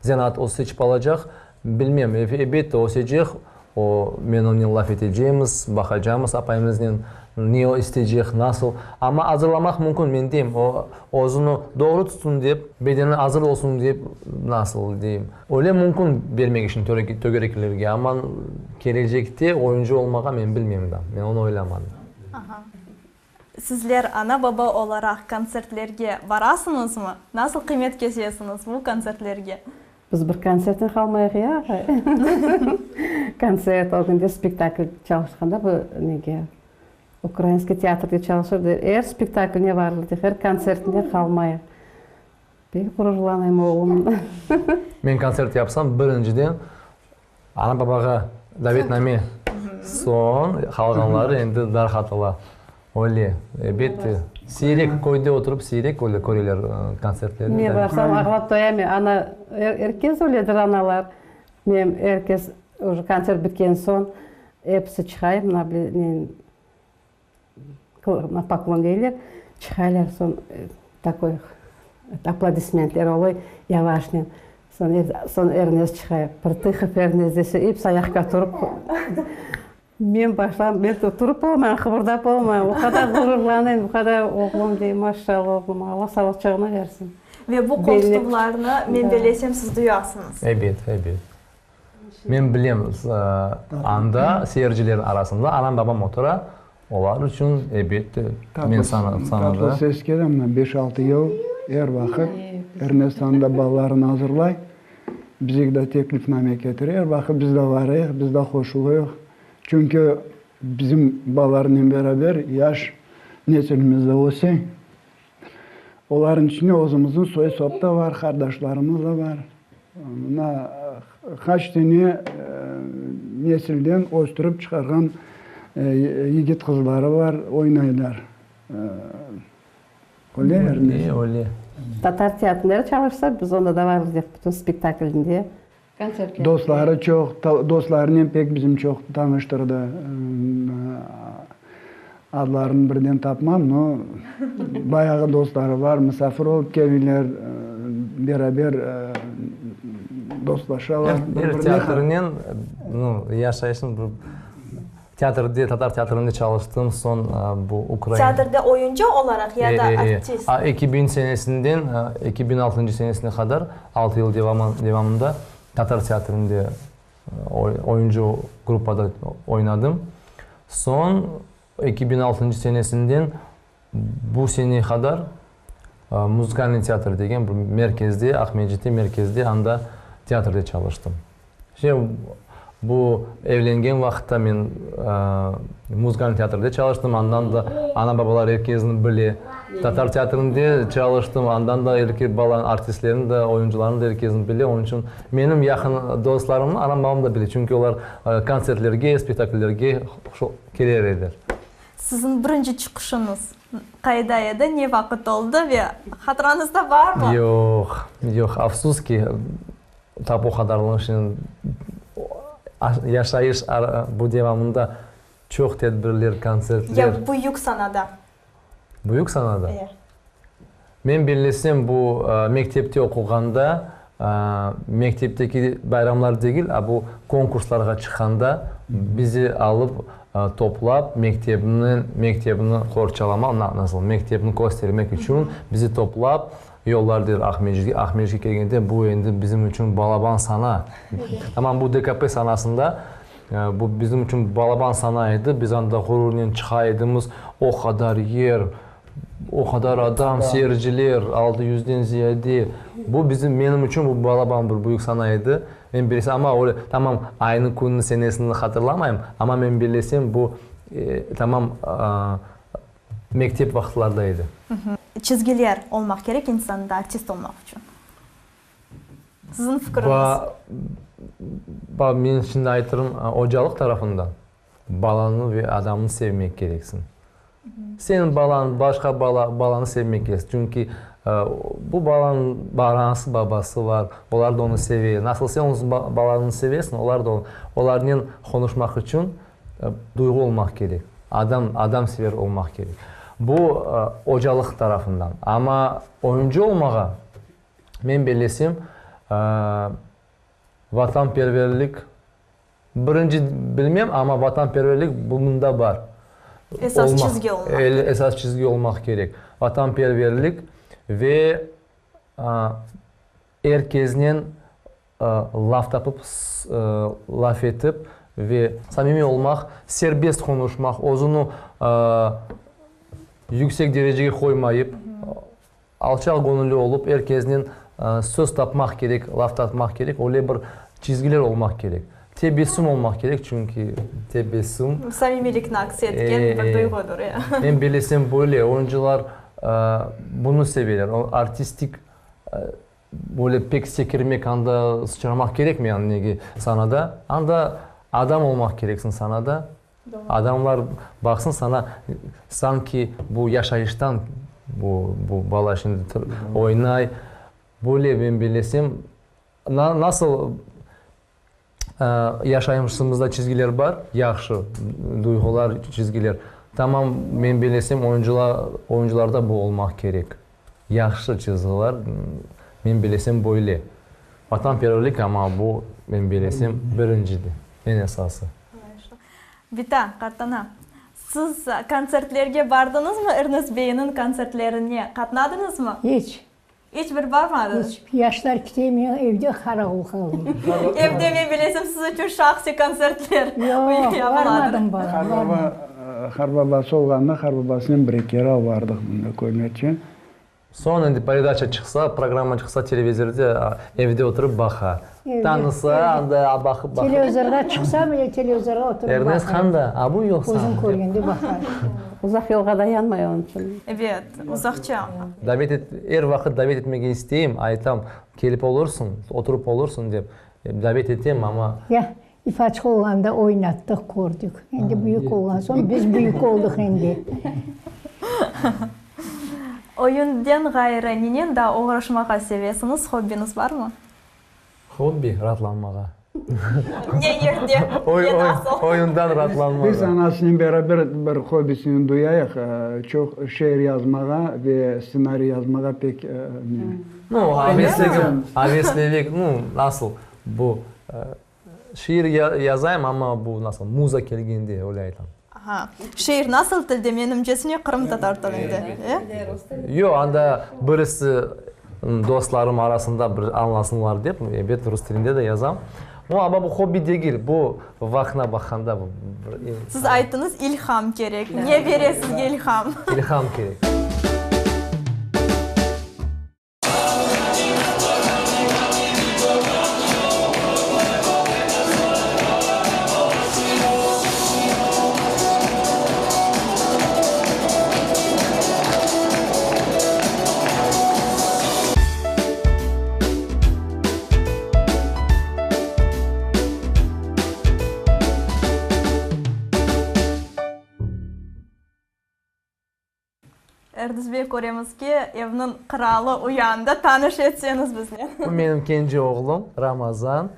Speaker 7: zenaat o seçip alacaq, bilmem. Elbette, ösecek, O, men onen laf etecemiz, baqacamız apayımıznen, ne o isteycek, nasıl. Amma azırlamaq mümkün, men deyim, o, özüni doğru tutsun dep, bedeni azır olsun dep, nasıl deyim, öyle mümkün bermek içün tögereklerge, amma kelecekte oyuncı olmağa men bilmem daa, men onı oylamadım.
Speaker 1: Sizler ana-baba olaraq kontsertlerge barasıñızmı? Nasıl qıymet kesesiñiz bu kontsertlerge?
Speaker 9: Biz bir kontsertten qalmayıq ya, ağay. Kontsert, o künde spektakl çalışqanda bu nege, Ukrainskiy teatrde çalışır, er spektakline barırdıq, er kontsertine qalmayıq. Pek ğururlanayım oğlumdan.
Speaker 7: Men kontsert yapsam, birinciden Ana-babağa davetname, soñ qalğanları endi darqatıla. Öyle, elbette. Siyrek köyde oturıp, siyrek öyle köreler kontsertlerni.
Speaker 9: Men barsam, ağlap toyam. Ana, er kes öyledir, analar. Men er kes, uje kontsert bitken soñ, episi çıqay, mına, Na poklon deyler, çıqaylar, soñ takoy aplodismentler oluy yavaşnen. Soñ soñ Ernest çıqay, Prtıhov Ernest dese, episi ayaqqa turıp, men başlam, men turıp olmayım, qıbırdap olmayım, o qadar ğururlanayım, o qadar oğlum deyim, maşallah oğluma, Alla sağlıqçığını versin.
Speaker 1: Ve bu qoltutuvlarnı, men bellesem, siz duyasıñız.
Speaker 7: Ebet, ebet. Men bilem, anda seyircilerniñ arasında anam-babam otura, olar içün, elbette, men sanada.
Speaker 10: Tatlı ses kele, mına beş-altı yıl er vaqıt Ernest anda balalarını azırlay, bizge de teklifname ketire, er vaqıt biz de varayıq, biz de qoşulayıq. Çünki bizim balalarnen beraber yaş nesilimiz de öse. Olarnıñ içinde özümizniñ soy-sop da bar, qardaşlarımız da bar. Mına qaç sene nesilden östürip çıqarğan yigit-qızları bar, oynaylar. Öyle, Ernes?
Speaker 7: Öyle.
Speaker 9: Tatar teatrında çalışsa, biz onda da barmız, bütün spektaklinde.
Speaker 10: Dostları çoq, dostlarınen pek bizim çoq tanıştırdı. Adlarını birden tapmam, no, bayağı dostları bar, misafir olıp kelirler, beraber dostlaşalar.
Speaker 7: Er teatrnen, nu, yaşayışnıñ bir Teatrde, tatar teatrinde çalıştım, soñ bu ukrain.
Speaker 1: Teatrde oyuncı olaraq ya da artist?
Speaker 7: 2000 senesinden 2006 senesine qadar, altı yıl devamında tatar teatrinde oyuncı gruppada oynadım. Soñ 2006 senesinden bu seneye qadar Muzıkalnıy teatr degen bir merkezde, Aqmescitte merkezde, anda teatrde çalıştım. Şey, bu evlengen vaqıtta men muzıkalnıy teatrde çalıştım, andan da ana-babalar er kezni bile. Tatar teatrinde çalıştım, andan da er bala artistlerni de, oyuncılarnı da er kezni bile. Onıñ içün menim yaqın dostlarımnı anam-babam da bile, çünki olar kontsertlerge, spektakllerge keler ediler.
Speaker 1: Siziñ birinci çıqışıñız qayda edi, ne vaqıt oldı ve hatırañızda barmı?
Speaker 7: Yoq, yoq, afsus ki, Tap o qadarlıq şimdi yaşayış bu devamında çoq tedbirler, kontsertler.
Speaker 1: Ya büyük sanada?
Speaker 7: Büyük sanada?
Speaker 1: E.
Speaker 7: Men bellesem, bu mektepte oquğanda, mektepteki bayramlar degil, a bu konkurslarğa çıqqanda bizi alıp, toplap, mektepni, mektepni qorçalamaq, nasıl, mektepni köstermek içün bizi toplap, Yollar der Aqmescitke. Aqmescitke kelgende bu endi bizim içün balaban sana. Tamam bu DKP sanasında bu bizim içün balaban sana edi. Biz anda ğururnen çıqa edimiz. O qadar yer, o qadar adam, seyirciler, altı yüzden ziyade. Bu bizim, menim içün bu balaban bir büyük sana edi. Men bilsem, amma öyle tamam aynı künni, senesini hatırlamayım, amma men bellesem bu tamam Mektep vaqıtlarda edi.
Speaker 1: Çizgiler olmaq kerek insanda artist olmaq içün. Siziñ fikiriñiz?
Speaker 7: Ba, men şimdi aytırım, ocalıq tarafından balanı ve adamnı sevmek kereksiñ. Seniñ balañ, başqa bala, balanı sevmek kereksiñ. Çünki bu balanıñ anası, babası bar, olar da onı seve. Nasıl sen öz balañnı sevesiñ, olar da onı. Olarnen qonuşmaq içün duyğu olmaq kerek, adam, adamsever olmaq kerek. Bu ocalıq tarafından. Amma oyuncı olmağa, men bellesem, vatanperverlik, birinci bilmem, amma vatanperverlik bunda bar.
Speaker 1: Esas çizgi olmaq kerek.
Speaker 7: Esas çizgi olmaq kerek. Vatanperverlik ve er keznen laf tapıp, laf etip ve samimiy olmaq, serbest qonuşmaq, özüni yüksek derecege qoymayıp, alçaq göñülli olıp, er kesnen söz tapmaq kerek, laf tapmaq kerek, öyle bir çizgiler olmaq kerek. Tebessüm olmaq kerek, çünki tebessüm.
Speaker 1: Samimiylikni aks etken bir duyğudır, ya.
Speaker 7: Men bilesem, böyle oyuncılar bunı seveler, artistik Böyle pek sekirmek, anda sıçramaq kerekmi yani nege sanada? Anda adam olmaq kereksiñ sanada. Adamlar baqsın sana, sanki bu yaşayıştan bu bu bala şimdi oynay. Böyle men bellesem, nasıl yaşayışımızda çizgiler bar, yahşı duyğular, çizgiler. Tamam, men bellesem, oyuncılarda bu olmaq kerek. Yahşı çizgiler, men bellesem, böyle. Vatanperverlik, amma bu, men bellesem, birincide, eñ esası.
Speaker 1: Bita, qartana, siz kontsertlerge bardıñızmı, Ernest beyniñ kontsertlerine qatnadıñızmı?
Speaker 11: İç.
Speaker 1: İç bir barmadıñız?
Speaker 11: İç. Yaşlar kite, men evde qaravul qaldım.
Speaker 1: Evde, men bilesem, siz içün şahsiy kontsertler
Speaker 11: Yoq,
Speaker 1: yapıladır.
Speaker 11: barmadım, balam, barmadım.
Speaker 10: Qarbabası olğanda, qarbabasınen bir kere bardıq mında körmekçe.
Speaker 7: Soñ endi peredaça çıqsa, programma çıqsa televizorde, evde oturıp baqa. Tanısa, anda baqıp baqıp.
Speaker 11: Televizorğa çıqsa bile, televizorğa oturıp baqa.
Speaker 7: Ernest qanda? A bu yoqsa?
Speaker 11: Özüm körgende baqa.
Speaker 9: Uzaq yolğa dayanmay onıñ içün.
Speaker 1: Ebet, uzaqça.
Speaker 7: Davet et, er vaqıt davet etmege isteyim, aytam, kelip olursıñ, oturıp olursıñ dep, davet etem, amma.
Speaker 11: Ya, ifaçıq olğanda oynattıq, kördik. Endi büyük olğan soñ, biz büyük oldıq endi.
Speaker 1: Oyunden ğayrı, nenen daa oğraşmağa sevesiñiz, hobbiñiz barmı?
Speaker 7: Hobbi, raatlanmağa.
Speaker 1: Ne yerde, ne nasıl?
Speaker 7: Oyundan raatlanmağa.
Speaker 10: Biz anasınen beraber bir hobbisini duyayıq, çoq şiir yazmağa ve stsenariy yazmağa pek ne.
Speaker 7: Nu, avesligim, aveslilik, nu, nasıl, bu, şiir yazayım, amma bu, nasıl, muza kelgende, öyle aytam.
Speaker 1: Aha, şiir nasıl tilde, menimcesine, qırımtatar tilinde, e?
Speaker 7: Yoq, anda birisi dostlarım arasında bir añlasınlar dep, ebet, rus tilinde de yazam. No, amma bu hobbi degil, bu vaqtına baqqanda bu
Speaker 1: bir. Siz ayttıñız, ilham kerek. Ne bere sizge ilham?
Speaker 7: İlham kerek.
Speaker 1: Erdis bey, köremiz ki, evniñ qıralı uyandı. Tanış etseñiz biznen.
Speaker 7: Bu menim kence oğlum Ramazan.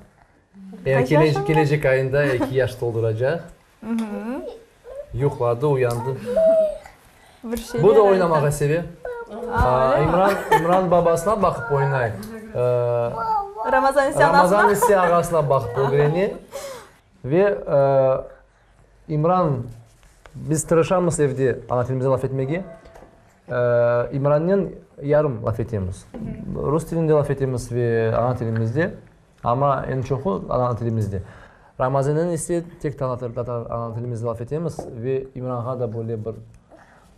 Speaker 1: Qaç yaşında?
Speaker 7: Kelecek ayında eki yaş tolduracaq. Yuqladı, uyandı.
Speaker 1: Bir şeyler
Speaker 7: Bu da
Speaker 1: ayta.
Speaker 7: oynamağa seve.
Speaker 1: Aa, öyle mi?
Speaker 7: İmran, İmran babasına baqıp oynay.
Speaker 1: Ramazan ise anasına?
Speaker 7: Ramazan ise ağasına baqıp ögrene. Ve İmran, biz tırışamız evde ana tilimizde laf etmege. İmrannen yarım laf etemiz. Rus tilinde laf etemiz ve ana tilimizde, amma eñ çoqu ana tilimizde. Ramazannen ise tek ana tilimizde laf etemiz ve İmranğa da böyle bir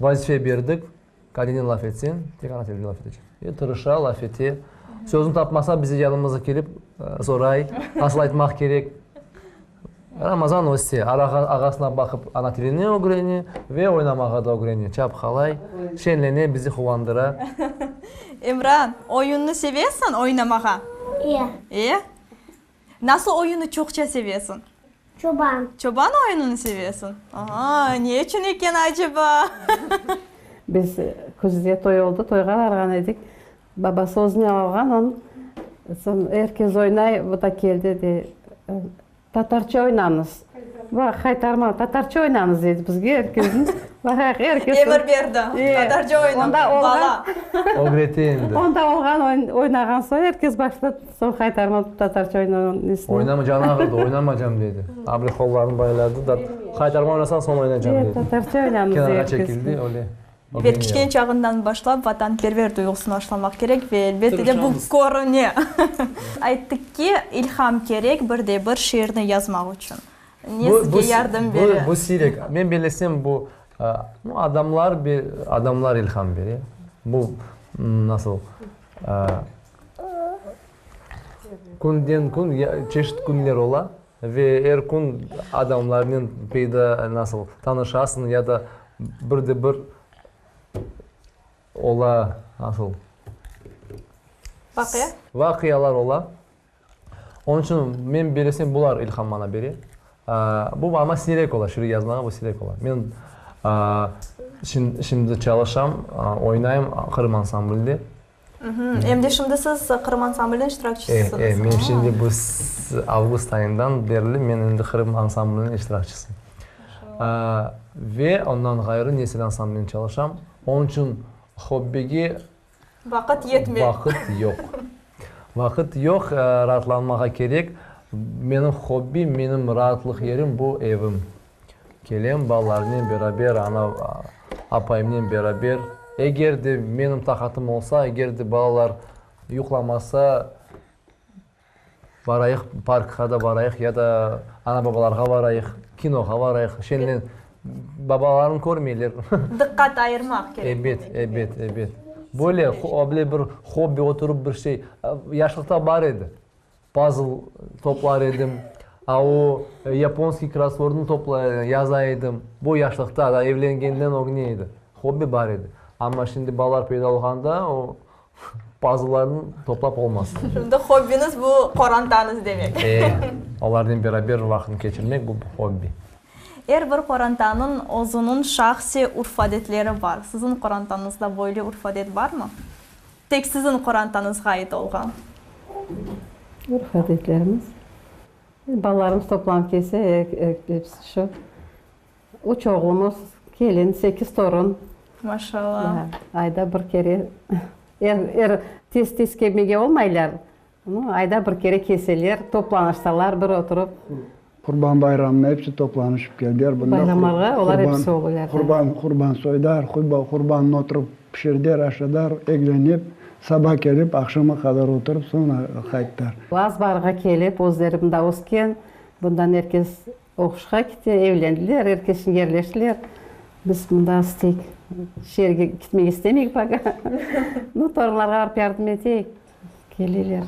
Speaker 7: vazife berdik, Kadenen laf etseñ, tek ana tilinde laf etecek. Ve tırışa, laf ete. Sözüni tapmasa, bize yanımızğa kelip soray, nasıl aytmaq kerek. Ramazan öse, ağasına baqıp ana tilini ögrene ve oynamağa da ögrene. Çapqalay, şeñlene, bizi quvandıra.
Speaker 1: Emran, oyunnı sevesiñ oynamağa? E. E? Nasıl oyunnı çoqça sevesiñ?
Speaker 12: Çoban.
Speaker 1: Çoban oyunını sevesiñ? Aa, ne içün eken aceba?
Speaker 9: Biz küzde toy oldı, toyğa barğan edik. Babası özüne alğan onı. Soñ er kes oynay, bu da keldi de, Tatarça oynañız. Baq, qaytarma, tatarça oynañız dedi bizge er kesni. Baqayıq, er kes.
Speaker 1: Emir berdi, tatarca oynañ, bala.
Speaker 7: Ögrete endi.
Speaker 9: Onda olğan oynağan soñ er kes başladı, soñ qaytarma tatarça oynağan nesini.
Speaker 7: Oynama, canı ağırdı, oynamaycam dedi. Abile qollarını bayladı da, qaytarma oynasañ soñ oynaycam dedi.
Speaker 9: Tatarça oynañız dedi.
Speaker 7: Kenarğa çekildi, öyle.
Speaker 1: Ebet, kiçkene çağından başlap vatanperver duyğusını aşlamaq kerek ve elbette de bu körüne. Ayttıq ki, ilham kerek bir de bir şiirni yazmaq içün. Ne sizge yardım bere?
Speaker 7: Bu siyrek. Men bellesem, bu adamlar, adamlar ilham bere. Bu nasıl, künden kün çeşit künler ola ve er kün adamlarnen peyda, nasıl, tanışasıñ ya da Bir de bir ola, nasıl?
Speaker 1: Vaqia?
Speaker 7: Vaqialar ola. Onıñ içün men belesem, bular ilham maña bere. Bu amma siyrek ola, şiir yazmağa bu siyrek ola. Men şimdi çalışam, oynayım Qırım ansamblde.
Speaker 1: Em de şimdi siz Qırım ansambliniñ iştirakçisisiñiz.
Speaker 7: E, e, men şimdi bu avgust ayından berli men endi Qırım ansambliniñ iştirakçisiyim. Ve ondan ğayrı Nesil ansamblinen çalışam. Onıñ içün hobbige
Speaker 1: Vaqıt yetmey.
Speaker 7: Vaqıt yoq. Vaqıt yoq, raatlanmağa kerek. Menim hobbim, menim raatlıq yerim bu evim. Kelem balalarnen beraber, ana, apayımnen beraber. Eger de menim taqatım olsa, eger de balalar yuqlamasa, barayıq, parkqa da barayıq ya da ana-babalarğa barayıq, kinoğa barayıq. Şeñle babalarını körmeyler.
Speaker 1: Diqqat ayırmaq kerek.
Speaker 7: Ebet, ebet, ebet. Böyle, böyle bir hobbi, oturıp bir şey. Yaşlıqta bar edi. Pazl toplar edim, a o yaponskiy krossvordnı topla, yaza edim. Bu yaşlıqta, daa evlengenden ögne edi. Hobbi bar edi. Amma şimdi balalar peyda olğanda o pazllarnı toplap olmaz.
Speaker 1: Şimdi hobbiñiz bu qorantañız demek.
Speaker 7: E, olarnen beraber vaqıtnı keçirmek bu hobbi.
Speaker 1: Er bir qorantanıñ özüniñ şahsiy urf-adetleri bar. Siziñ qorantañızda böyle urf-adet barmı? Tek siziñ qorantañızğa ait olğan.
Speaker 9: Urf-adetlerimiz. Balalarımız toplanıp kelse, episi şu. Üç oğlumız, kelin, sekiz torun.
Speaker 1: Maşallah.
Speaker 9: Ayda bir kere. Er, er tez-tez kelmege olmaylar. Ayda bir kere kelseler, toplanışsalar, bir oturıp.
Speaker 10: Qurban bayramına episi toplanışıp keldiler. Bunda
Speaker 9: Bayramlarğa olar episi oluyorlar.
Speaker 10: Qurban, qurban soydar, qurbannı oturıp pişirder, aşadar, eglenip, saba kelip, aqşama qadar oturıp, soñra qayttar.
Speaker 9: Azbarğa kelip, özleri mında ösken, bundan er kes oquşqa kete, evlendiler, er kes yerleştiler. Biz mında isteyik, şeerge ketmege istemeyik poka. Nu, torunlarğa barıp yardım eteyik, keleler.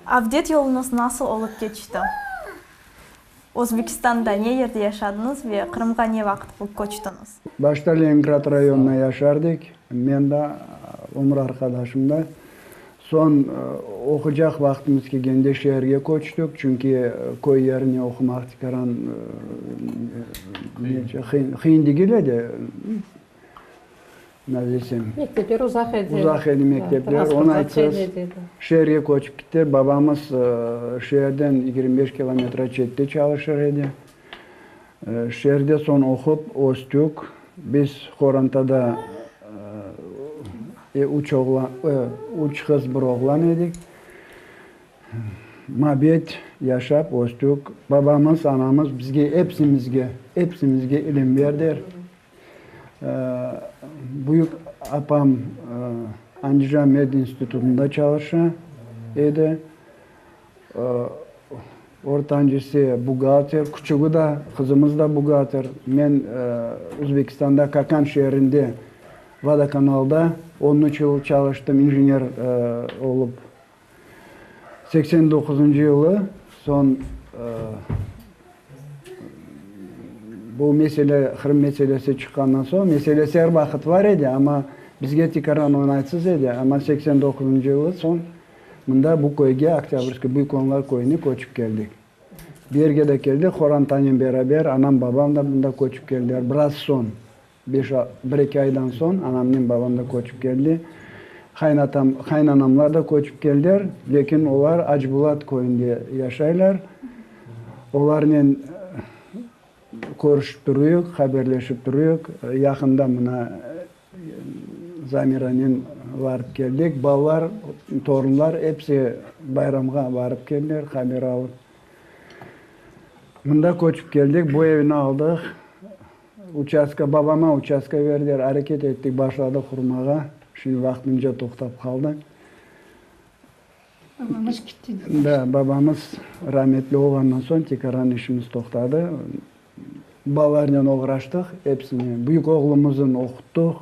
Speaker 1: Avdet yoluñız nasıl olıp keçti? Özbekistanda ne yerde yaşadıñız ve Qırımğa ne vaqıt köçtiñiz?
Speaker 10: Başta Leningrad rayonında yaşardik, men de, ömür arqadaşım da. Soñ oqucaq vaqtımız kelgende şeerge köçtik, çünki köy yerine oqumaq tikaran qıyın degil edi, nasıl desem.
Speaker 9: Mektepler uzaq edi.
Speaker 10: Uzaq edi mektepler, onı aytsaz, şeerge köçip kettik. Babamız şeerden 25 kilometre çette çalışır edi. Şeerde soñ oqup östük. Biz qorantada üç oğlan, üç qız, bir oğlan edik. Mabet yaşap östük. Babamız, anamız bizge epsimizge, epsimizge ilim berdiler. Büyük apam Andijan medinstitutında çalışa edi. Ortancısı buhgalter, küçügi da, qızımız da buhgalter. Men Özbekistanda Kakan şeerinde. Vodokanalda on üç yıl çalıştım injener olıp. Seksen doquzıncı yılı soñ bu mesele, Qırım meselesi çıqqandan soñ, meselesi er vaqıt bar edi, amma bizge tikaran oñaytsız edi, amma seksen doquzıncı yılı soñ mında bu köyge, Oktâbrskiy, Büyük Onlar köyüne köçip keldik. Bu yerge de keldik, qorantanen beraber, anam, babam da mında köçip keldiler, biraz soñ. Beş, bir-eki aydan soñ anamnen babam da köçip keldi. Qaynatam, qaynanamlar da köçip keldiler, lâkin olar Acbulat köyünde yaşaylar. Olarnen körüşip turuyıq, haberleşip turuyıq. Yaqında mına Zamiranen barıp keldik. Balalar, torunlar episi bayramğa barıp keldiler, haber alıp. Mında köçip keldik, bu evni aldıq. Uçastka, babama uçastka berdiler, areket ettik, başladıq qurmağa. Şimdi vaqtınca toqtap qaldı.
Speaker 11: Babamız kitti.
Speaker 10: Da, babamız rametli olğandan soñ tekaran işimiz toqtadı. Balalarnen oğraştıq, episini. Büyük oğlumıznı oquttıq,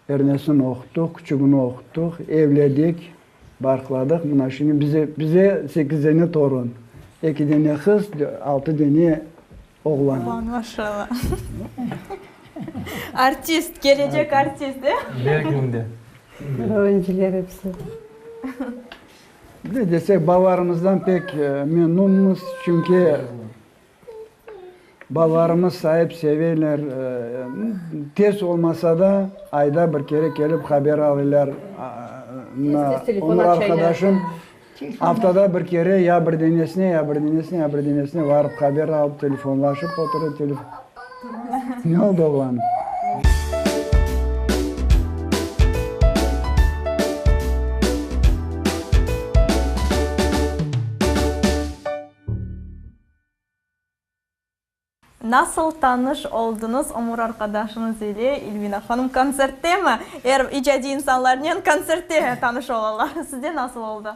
Speaker 10: Ernesni oquttıq, küçügini oquttıq, evledik, barqladıq. Mına şimdi bize, bize sekiz dene torun, eki dene qız, altı dene Oğlan.
Speaker 1: Oğlan, maşallah. Artist, kelecek artist, e?
Speaker 7: Bir künde.
Speaker 9: Öğrenciler episi.
Speaker 10: Ne desek, balalarımızdan pek memnunmız, çünki balalarımız saip seveler, tez olmasa da, ayda bir kere kelip haber alırlar.
Speaker 9: Tez-tez telefon
Speaker 10: Ömür
Speaker 9: açaylar.
Speaker 10: arqadaşım Aftada bir kere ya bir denesine, ya bir denesine, ya bir denesine barıp haber alıp, telefonlaşıp otura, telefon. Ne oldı, oğlanım?
Speaker 1: Nasıl tanış oldıñız ömür arqadaşıñız ile, İlvina hanım? Kontserttemi? Er icadiy insanlarnen kontsertte tanış olalar. Sizde nasıl oldı?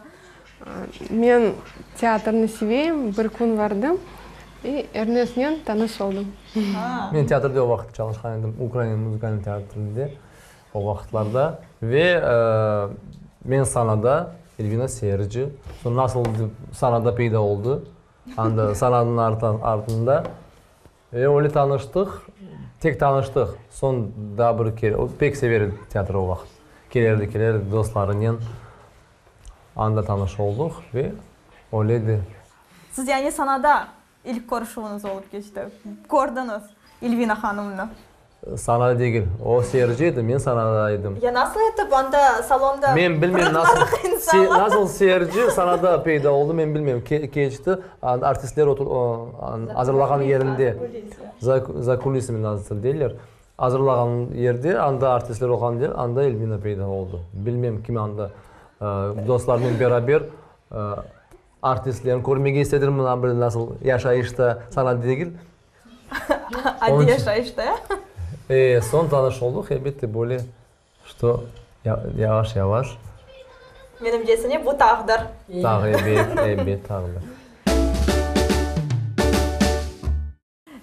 Speaker 8: Men teatrnı seveyim, bir kün vardım i Ernesnen tanış oldım.
Speaker 7: Men teatrde o vaqıt çalışqan edim, Ukraina muzıkalnıy teatrinde o vaqıtlarda. Ve men sanada, Elvina seyirci. Soñ nasıl sanada peyda oldı, Anda sananıñ artında. Ve öyle tanıştıq, tek tanıştıq. Soñ daa bir kere, o pek sever edi teatr o vaqıt. Kelerdi, kelerdi dostlarınen. Anda tanış olduq ve öyle de.
Speaker 1: Siz yani sanada ilk körüşüviñiz olıp keçti, kördiñiz İlvina hanımnı.
Speaker 7: Sanada degil. O seyirci edi, men sanada edim.
Speaker 1: Ya nasıl etip anda salonda
Speaker 7: Men bilmem nasıl, nasıl seyirci sanada peyda oldı, men bilmem. Keçti, artistler azırlağan yerinde, za kulisami nasıl deyler, azırlağan yerde, anda artistler olğan yer, anda Elvina peyda oldı. Bilmem kim anda dostlarınen beraber artistlerni körmege istediler, mına bir nasıl yaşayışta, sanada degil.
Speaker 1: Adiy yaşayışta,
Speaker 7: e? E, soñ tanış olduq, elbette, böyle, çto, yavaş-yavaş.
Speaker 1: Menimcesine, bu taqdir.
Speaker 7: Taq, ebet, ebet, taqdir.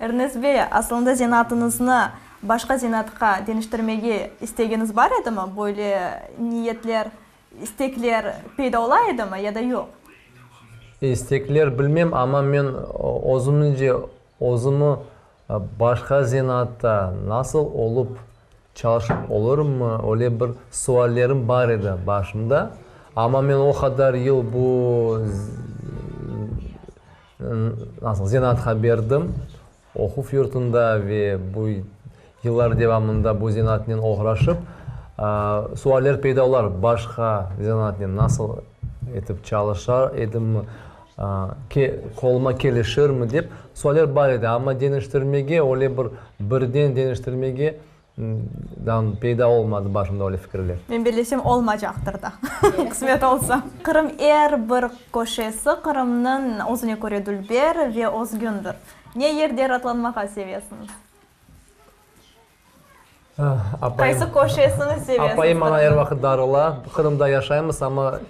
Speaker 1: Ernes bey, aslında zenaatıñıznı başqa zenaatqa deñiştirmege istegiñiz bar edimi? Böyle niyetler, istekler peyda ola edimi ya da yoq?
Speaker 7: İstekler bilmem, amma men özümce özümi başqa zenaatta nasıl olıp çalışıp olurımmı, öyle bir suallerim bar edi başımda. Amma men o qadar yıl bu nasıl zenaatqa berdim, oquv yurtunda ve bu yıllar devamında bu zenaatnen oğraşıp, sualler peyda olar, başqa zenaatnen nasıl etip çalışar edimmi, qoluma kelişirmi dep sualler bar edi, amma deñiştirmege, öyle bir birden deñiştirmege dan peyda olmadı başımda öyle fikirler.
Speaker 1: Men bellesem, olmacaqtır da, qısmet olsa. Qırım er bir köşesi Qırımnıñ özüne köre dülber ve özgündir. Ne yerde raatlanmağa sevesiñiz? Qaysı köşesini sevesiñiz?
Speaker 7: Apayım maña er vaqıt darıla, Qırımda yaşaymız, amma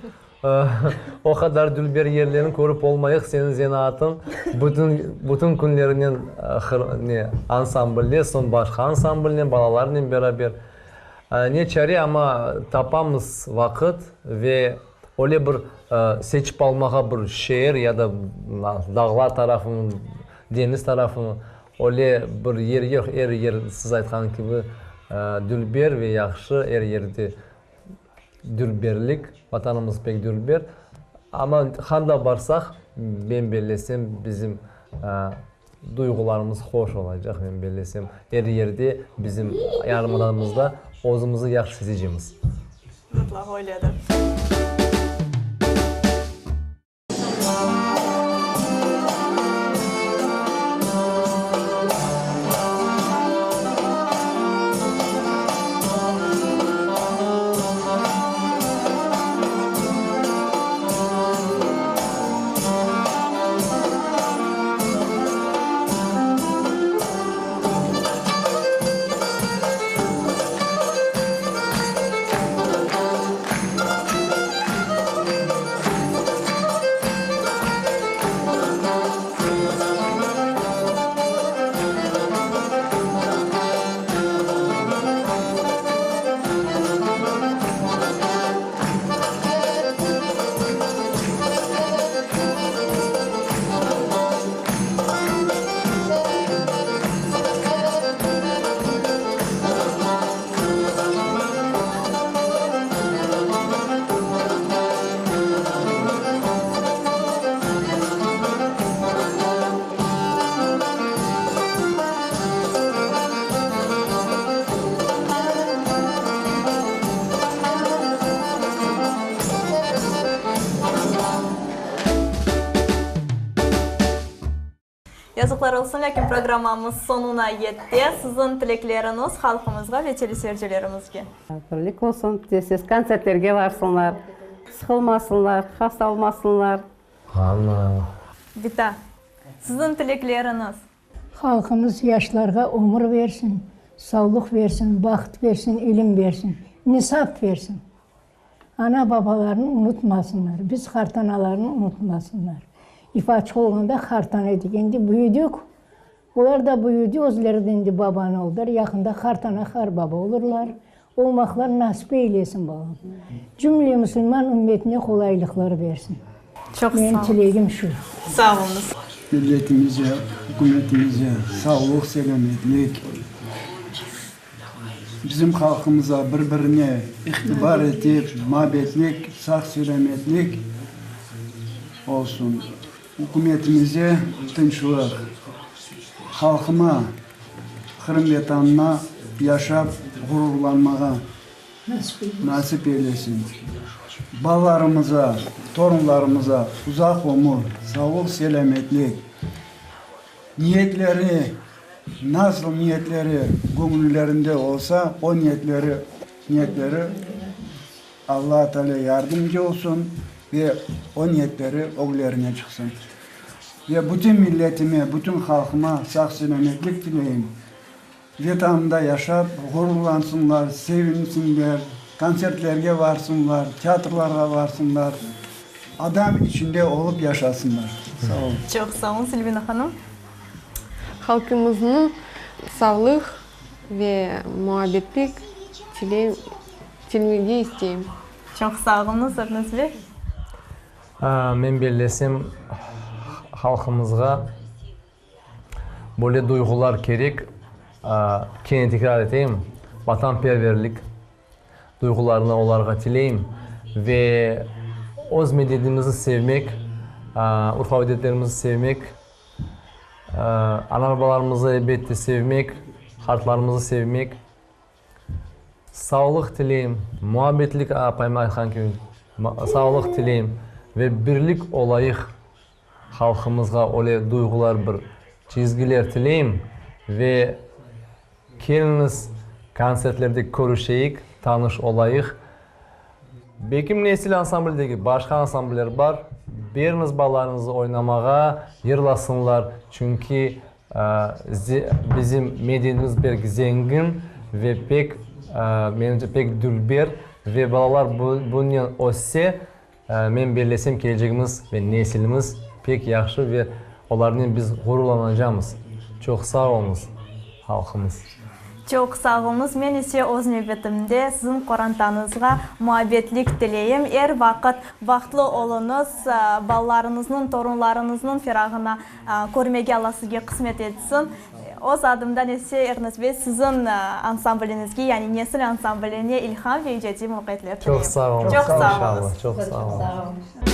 Speaker 7: o qadar dülber yerlerni körip olmayıq, seniñ zenaatıñ bütün, bütün künlerinen ne, ansamblde, soñ başqa ansamblnen, balalarnen beraber. Ne çare, amma tapamız vaqıt ve öyle bir seçip almağa bir şeer ya da dağlar tarafımı, deñiz tarafımı, öyle bir yer yoq. Er yer, siz aytqan kibi, dülber ve yahşı, er yerde dülberlik, Vatanımız pek dülber. Amma handa barsaq, men bellesem, bizim Duyğularımız hoş olacaq, men bellesem, er yerde bizim yarımadamızda özümizi yahşı sezecemiz.
Speaker 1: Mıtlaqa öyledir. Yazıqlar olsun, lâkin programmamız soñuna yetti. Siziñ tilekleriñiz halqımızğa ve teleseyircilerimizge.
Speaker 9: Birlik olsun, tez-tez kontsertlerge barsınlar, sıqılmasınlar, hasta olmasınlar.
Speaker 7: Ana.
Speaker 1: Bita, siziñ tilekleriñiz.
Speaker 11: Halqımız yaşlarğa ömür versin, savlıq versin, baht versin, ilim versin, insaf versin. Ana-babalarını unutmasınlar, biz qartanalarını unutmasınlar. İfaçıq olğanda qartana edik, endi büyüdik, olar da büyüdi, özleri de endi babanı oldılar, yaqında qartana, qarbaba olurlar. Olmaqlar nasip eylesin, balam. Cümle musulman ümmetine qolaylıqlar bersin.
Speaker 1: Çoq sağ
Speaker 11: Menim tilegim şu.
Speaker 1: Sağ oluñız.
Speaker 10: Milletimize, ükümetimize sağlıq-selâmetlik, bizim halqımıza bir-birine itibar etip, muabbetlik, sağ-selâmetlik olsun. Ükümetimize tınçlıq, halqıma, Qırım Vetanına yaşap ğururlanmağa nasip eylesin. Balalarımıza, torunlarımıza uzaq ömür, sağlıq-selâmetlik, niyetleri, nasıl niyetleri göñüllerinde olsa, o niyetleri, niyetleri Alla Taalâ yardımcı olsun ve o niyetleri öglerine çıqsın. Ve bütün milletime, bütün halqıma sağ-selâmetlik tileyim. Vetanında yaşap, ğururlansınlar, sevinsinler, kontsertlerge varsınlar, teatrlarğa varsınlar, adam içinde olıp yaşasınlar. Sağ olun.
Speaker 1: Çoq sağ oluñ, Elvina hanım.
Speaker 8: Halqımıznıñ sağlıq ve muabbetlik tileyim. Tilmege isteyim.
Speaker 1: Çoq sağ oluñız, Ernest bey.
Speaker 7: Men bellesem, halqımızğa böyle duyğular kerek. Kene tekrar eteyim, vatanperverlik duyğularını olarğa tileyim ve öz medeniyetimizni sevmek, urf-adetlerimizni sevmek, ana-babalarımızı, elbette, sevmek, qartlarımızı sevmek. Sağlıq tileyim, muabbetlik, apayım aytqan kibi, sağlıq tileyim ve birlik olayıq, halqımızğa öyle duyğular, bir çizgiler tileyim ve keliñiz, kontsertlerde körüşeyik, tanış olayıq. Bekim Nesil ansambli degil, başqa ansambller bar, beriñiz balalarıñıznı oynamağa, yırlasınlar, çünki Bizim medeniyetimiz pek zengin ve pek, menimce, pek dülber ve balalar bunen össe, men bellesem, kelecegimiz ve nesilimiz pek yahşı ve olarnen biz ğururlanacamız. Çoq sağ oluñız, halqımız!
Speaker 1: Çoq sağ oluñız. Men ise öz nevbetimde siziñ qorantañızğa muabbetlik tileyim. Er vaqıt bahtlı oluñız, balalarıñıznıñ, torunlarıñıznıñ ferağına körmege Alla sizge qısmet etsin. Öz adımdan ise, Ernest bey, siziñ ansambliñizge, yani Nesil ansambline ilham ve icadiy muvafaqiyetler tileyim.
Speaker 7: Çoq sağ oluñız.
Speaker 1: Çoq sağ oluñız.
Speaker 7: Çoq sağ oluñız.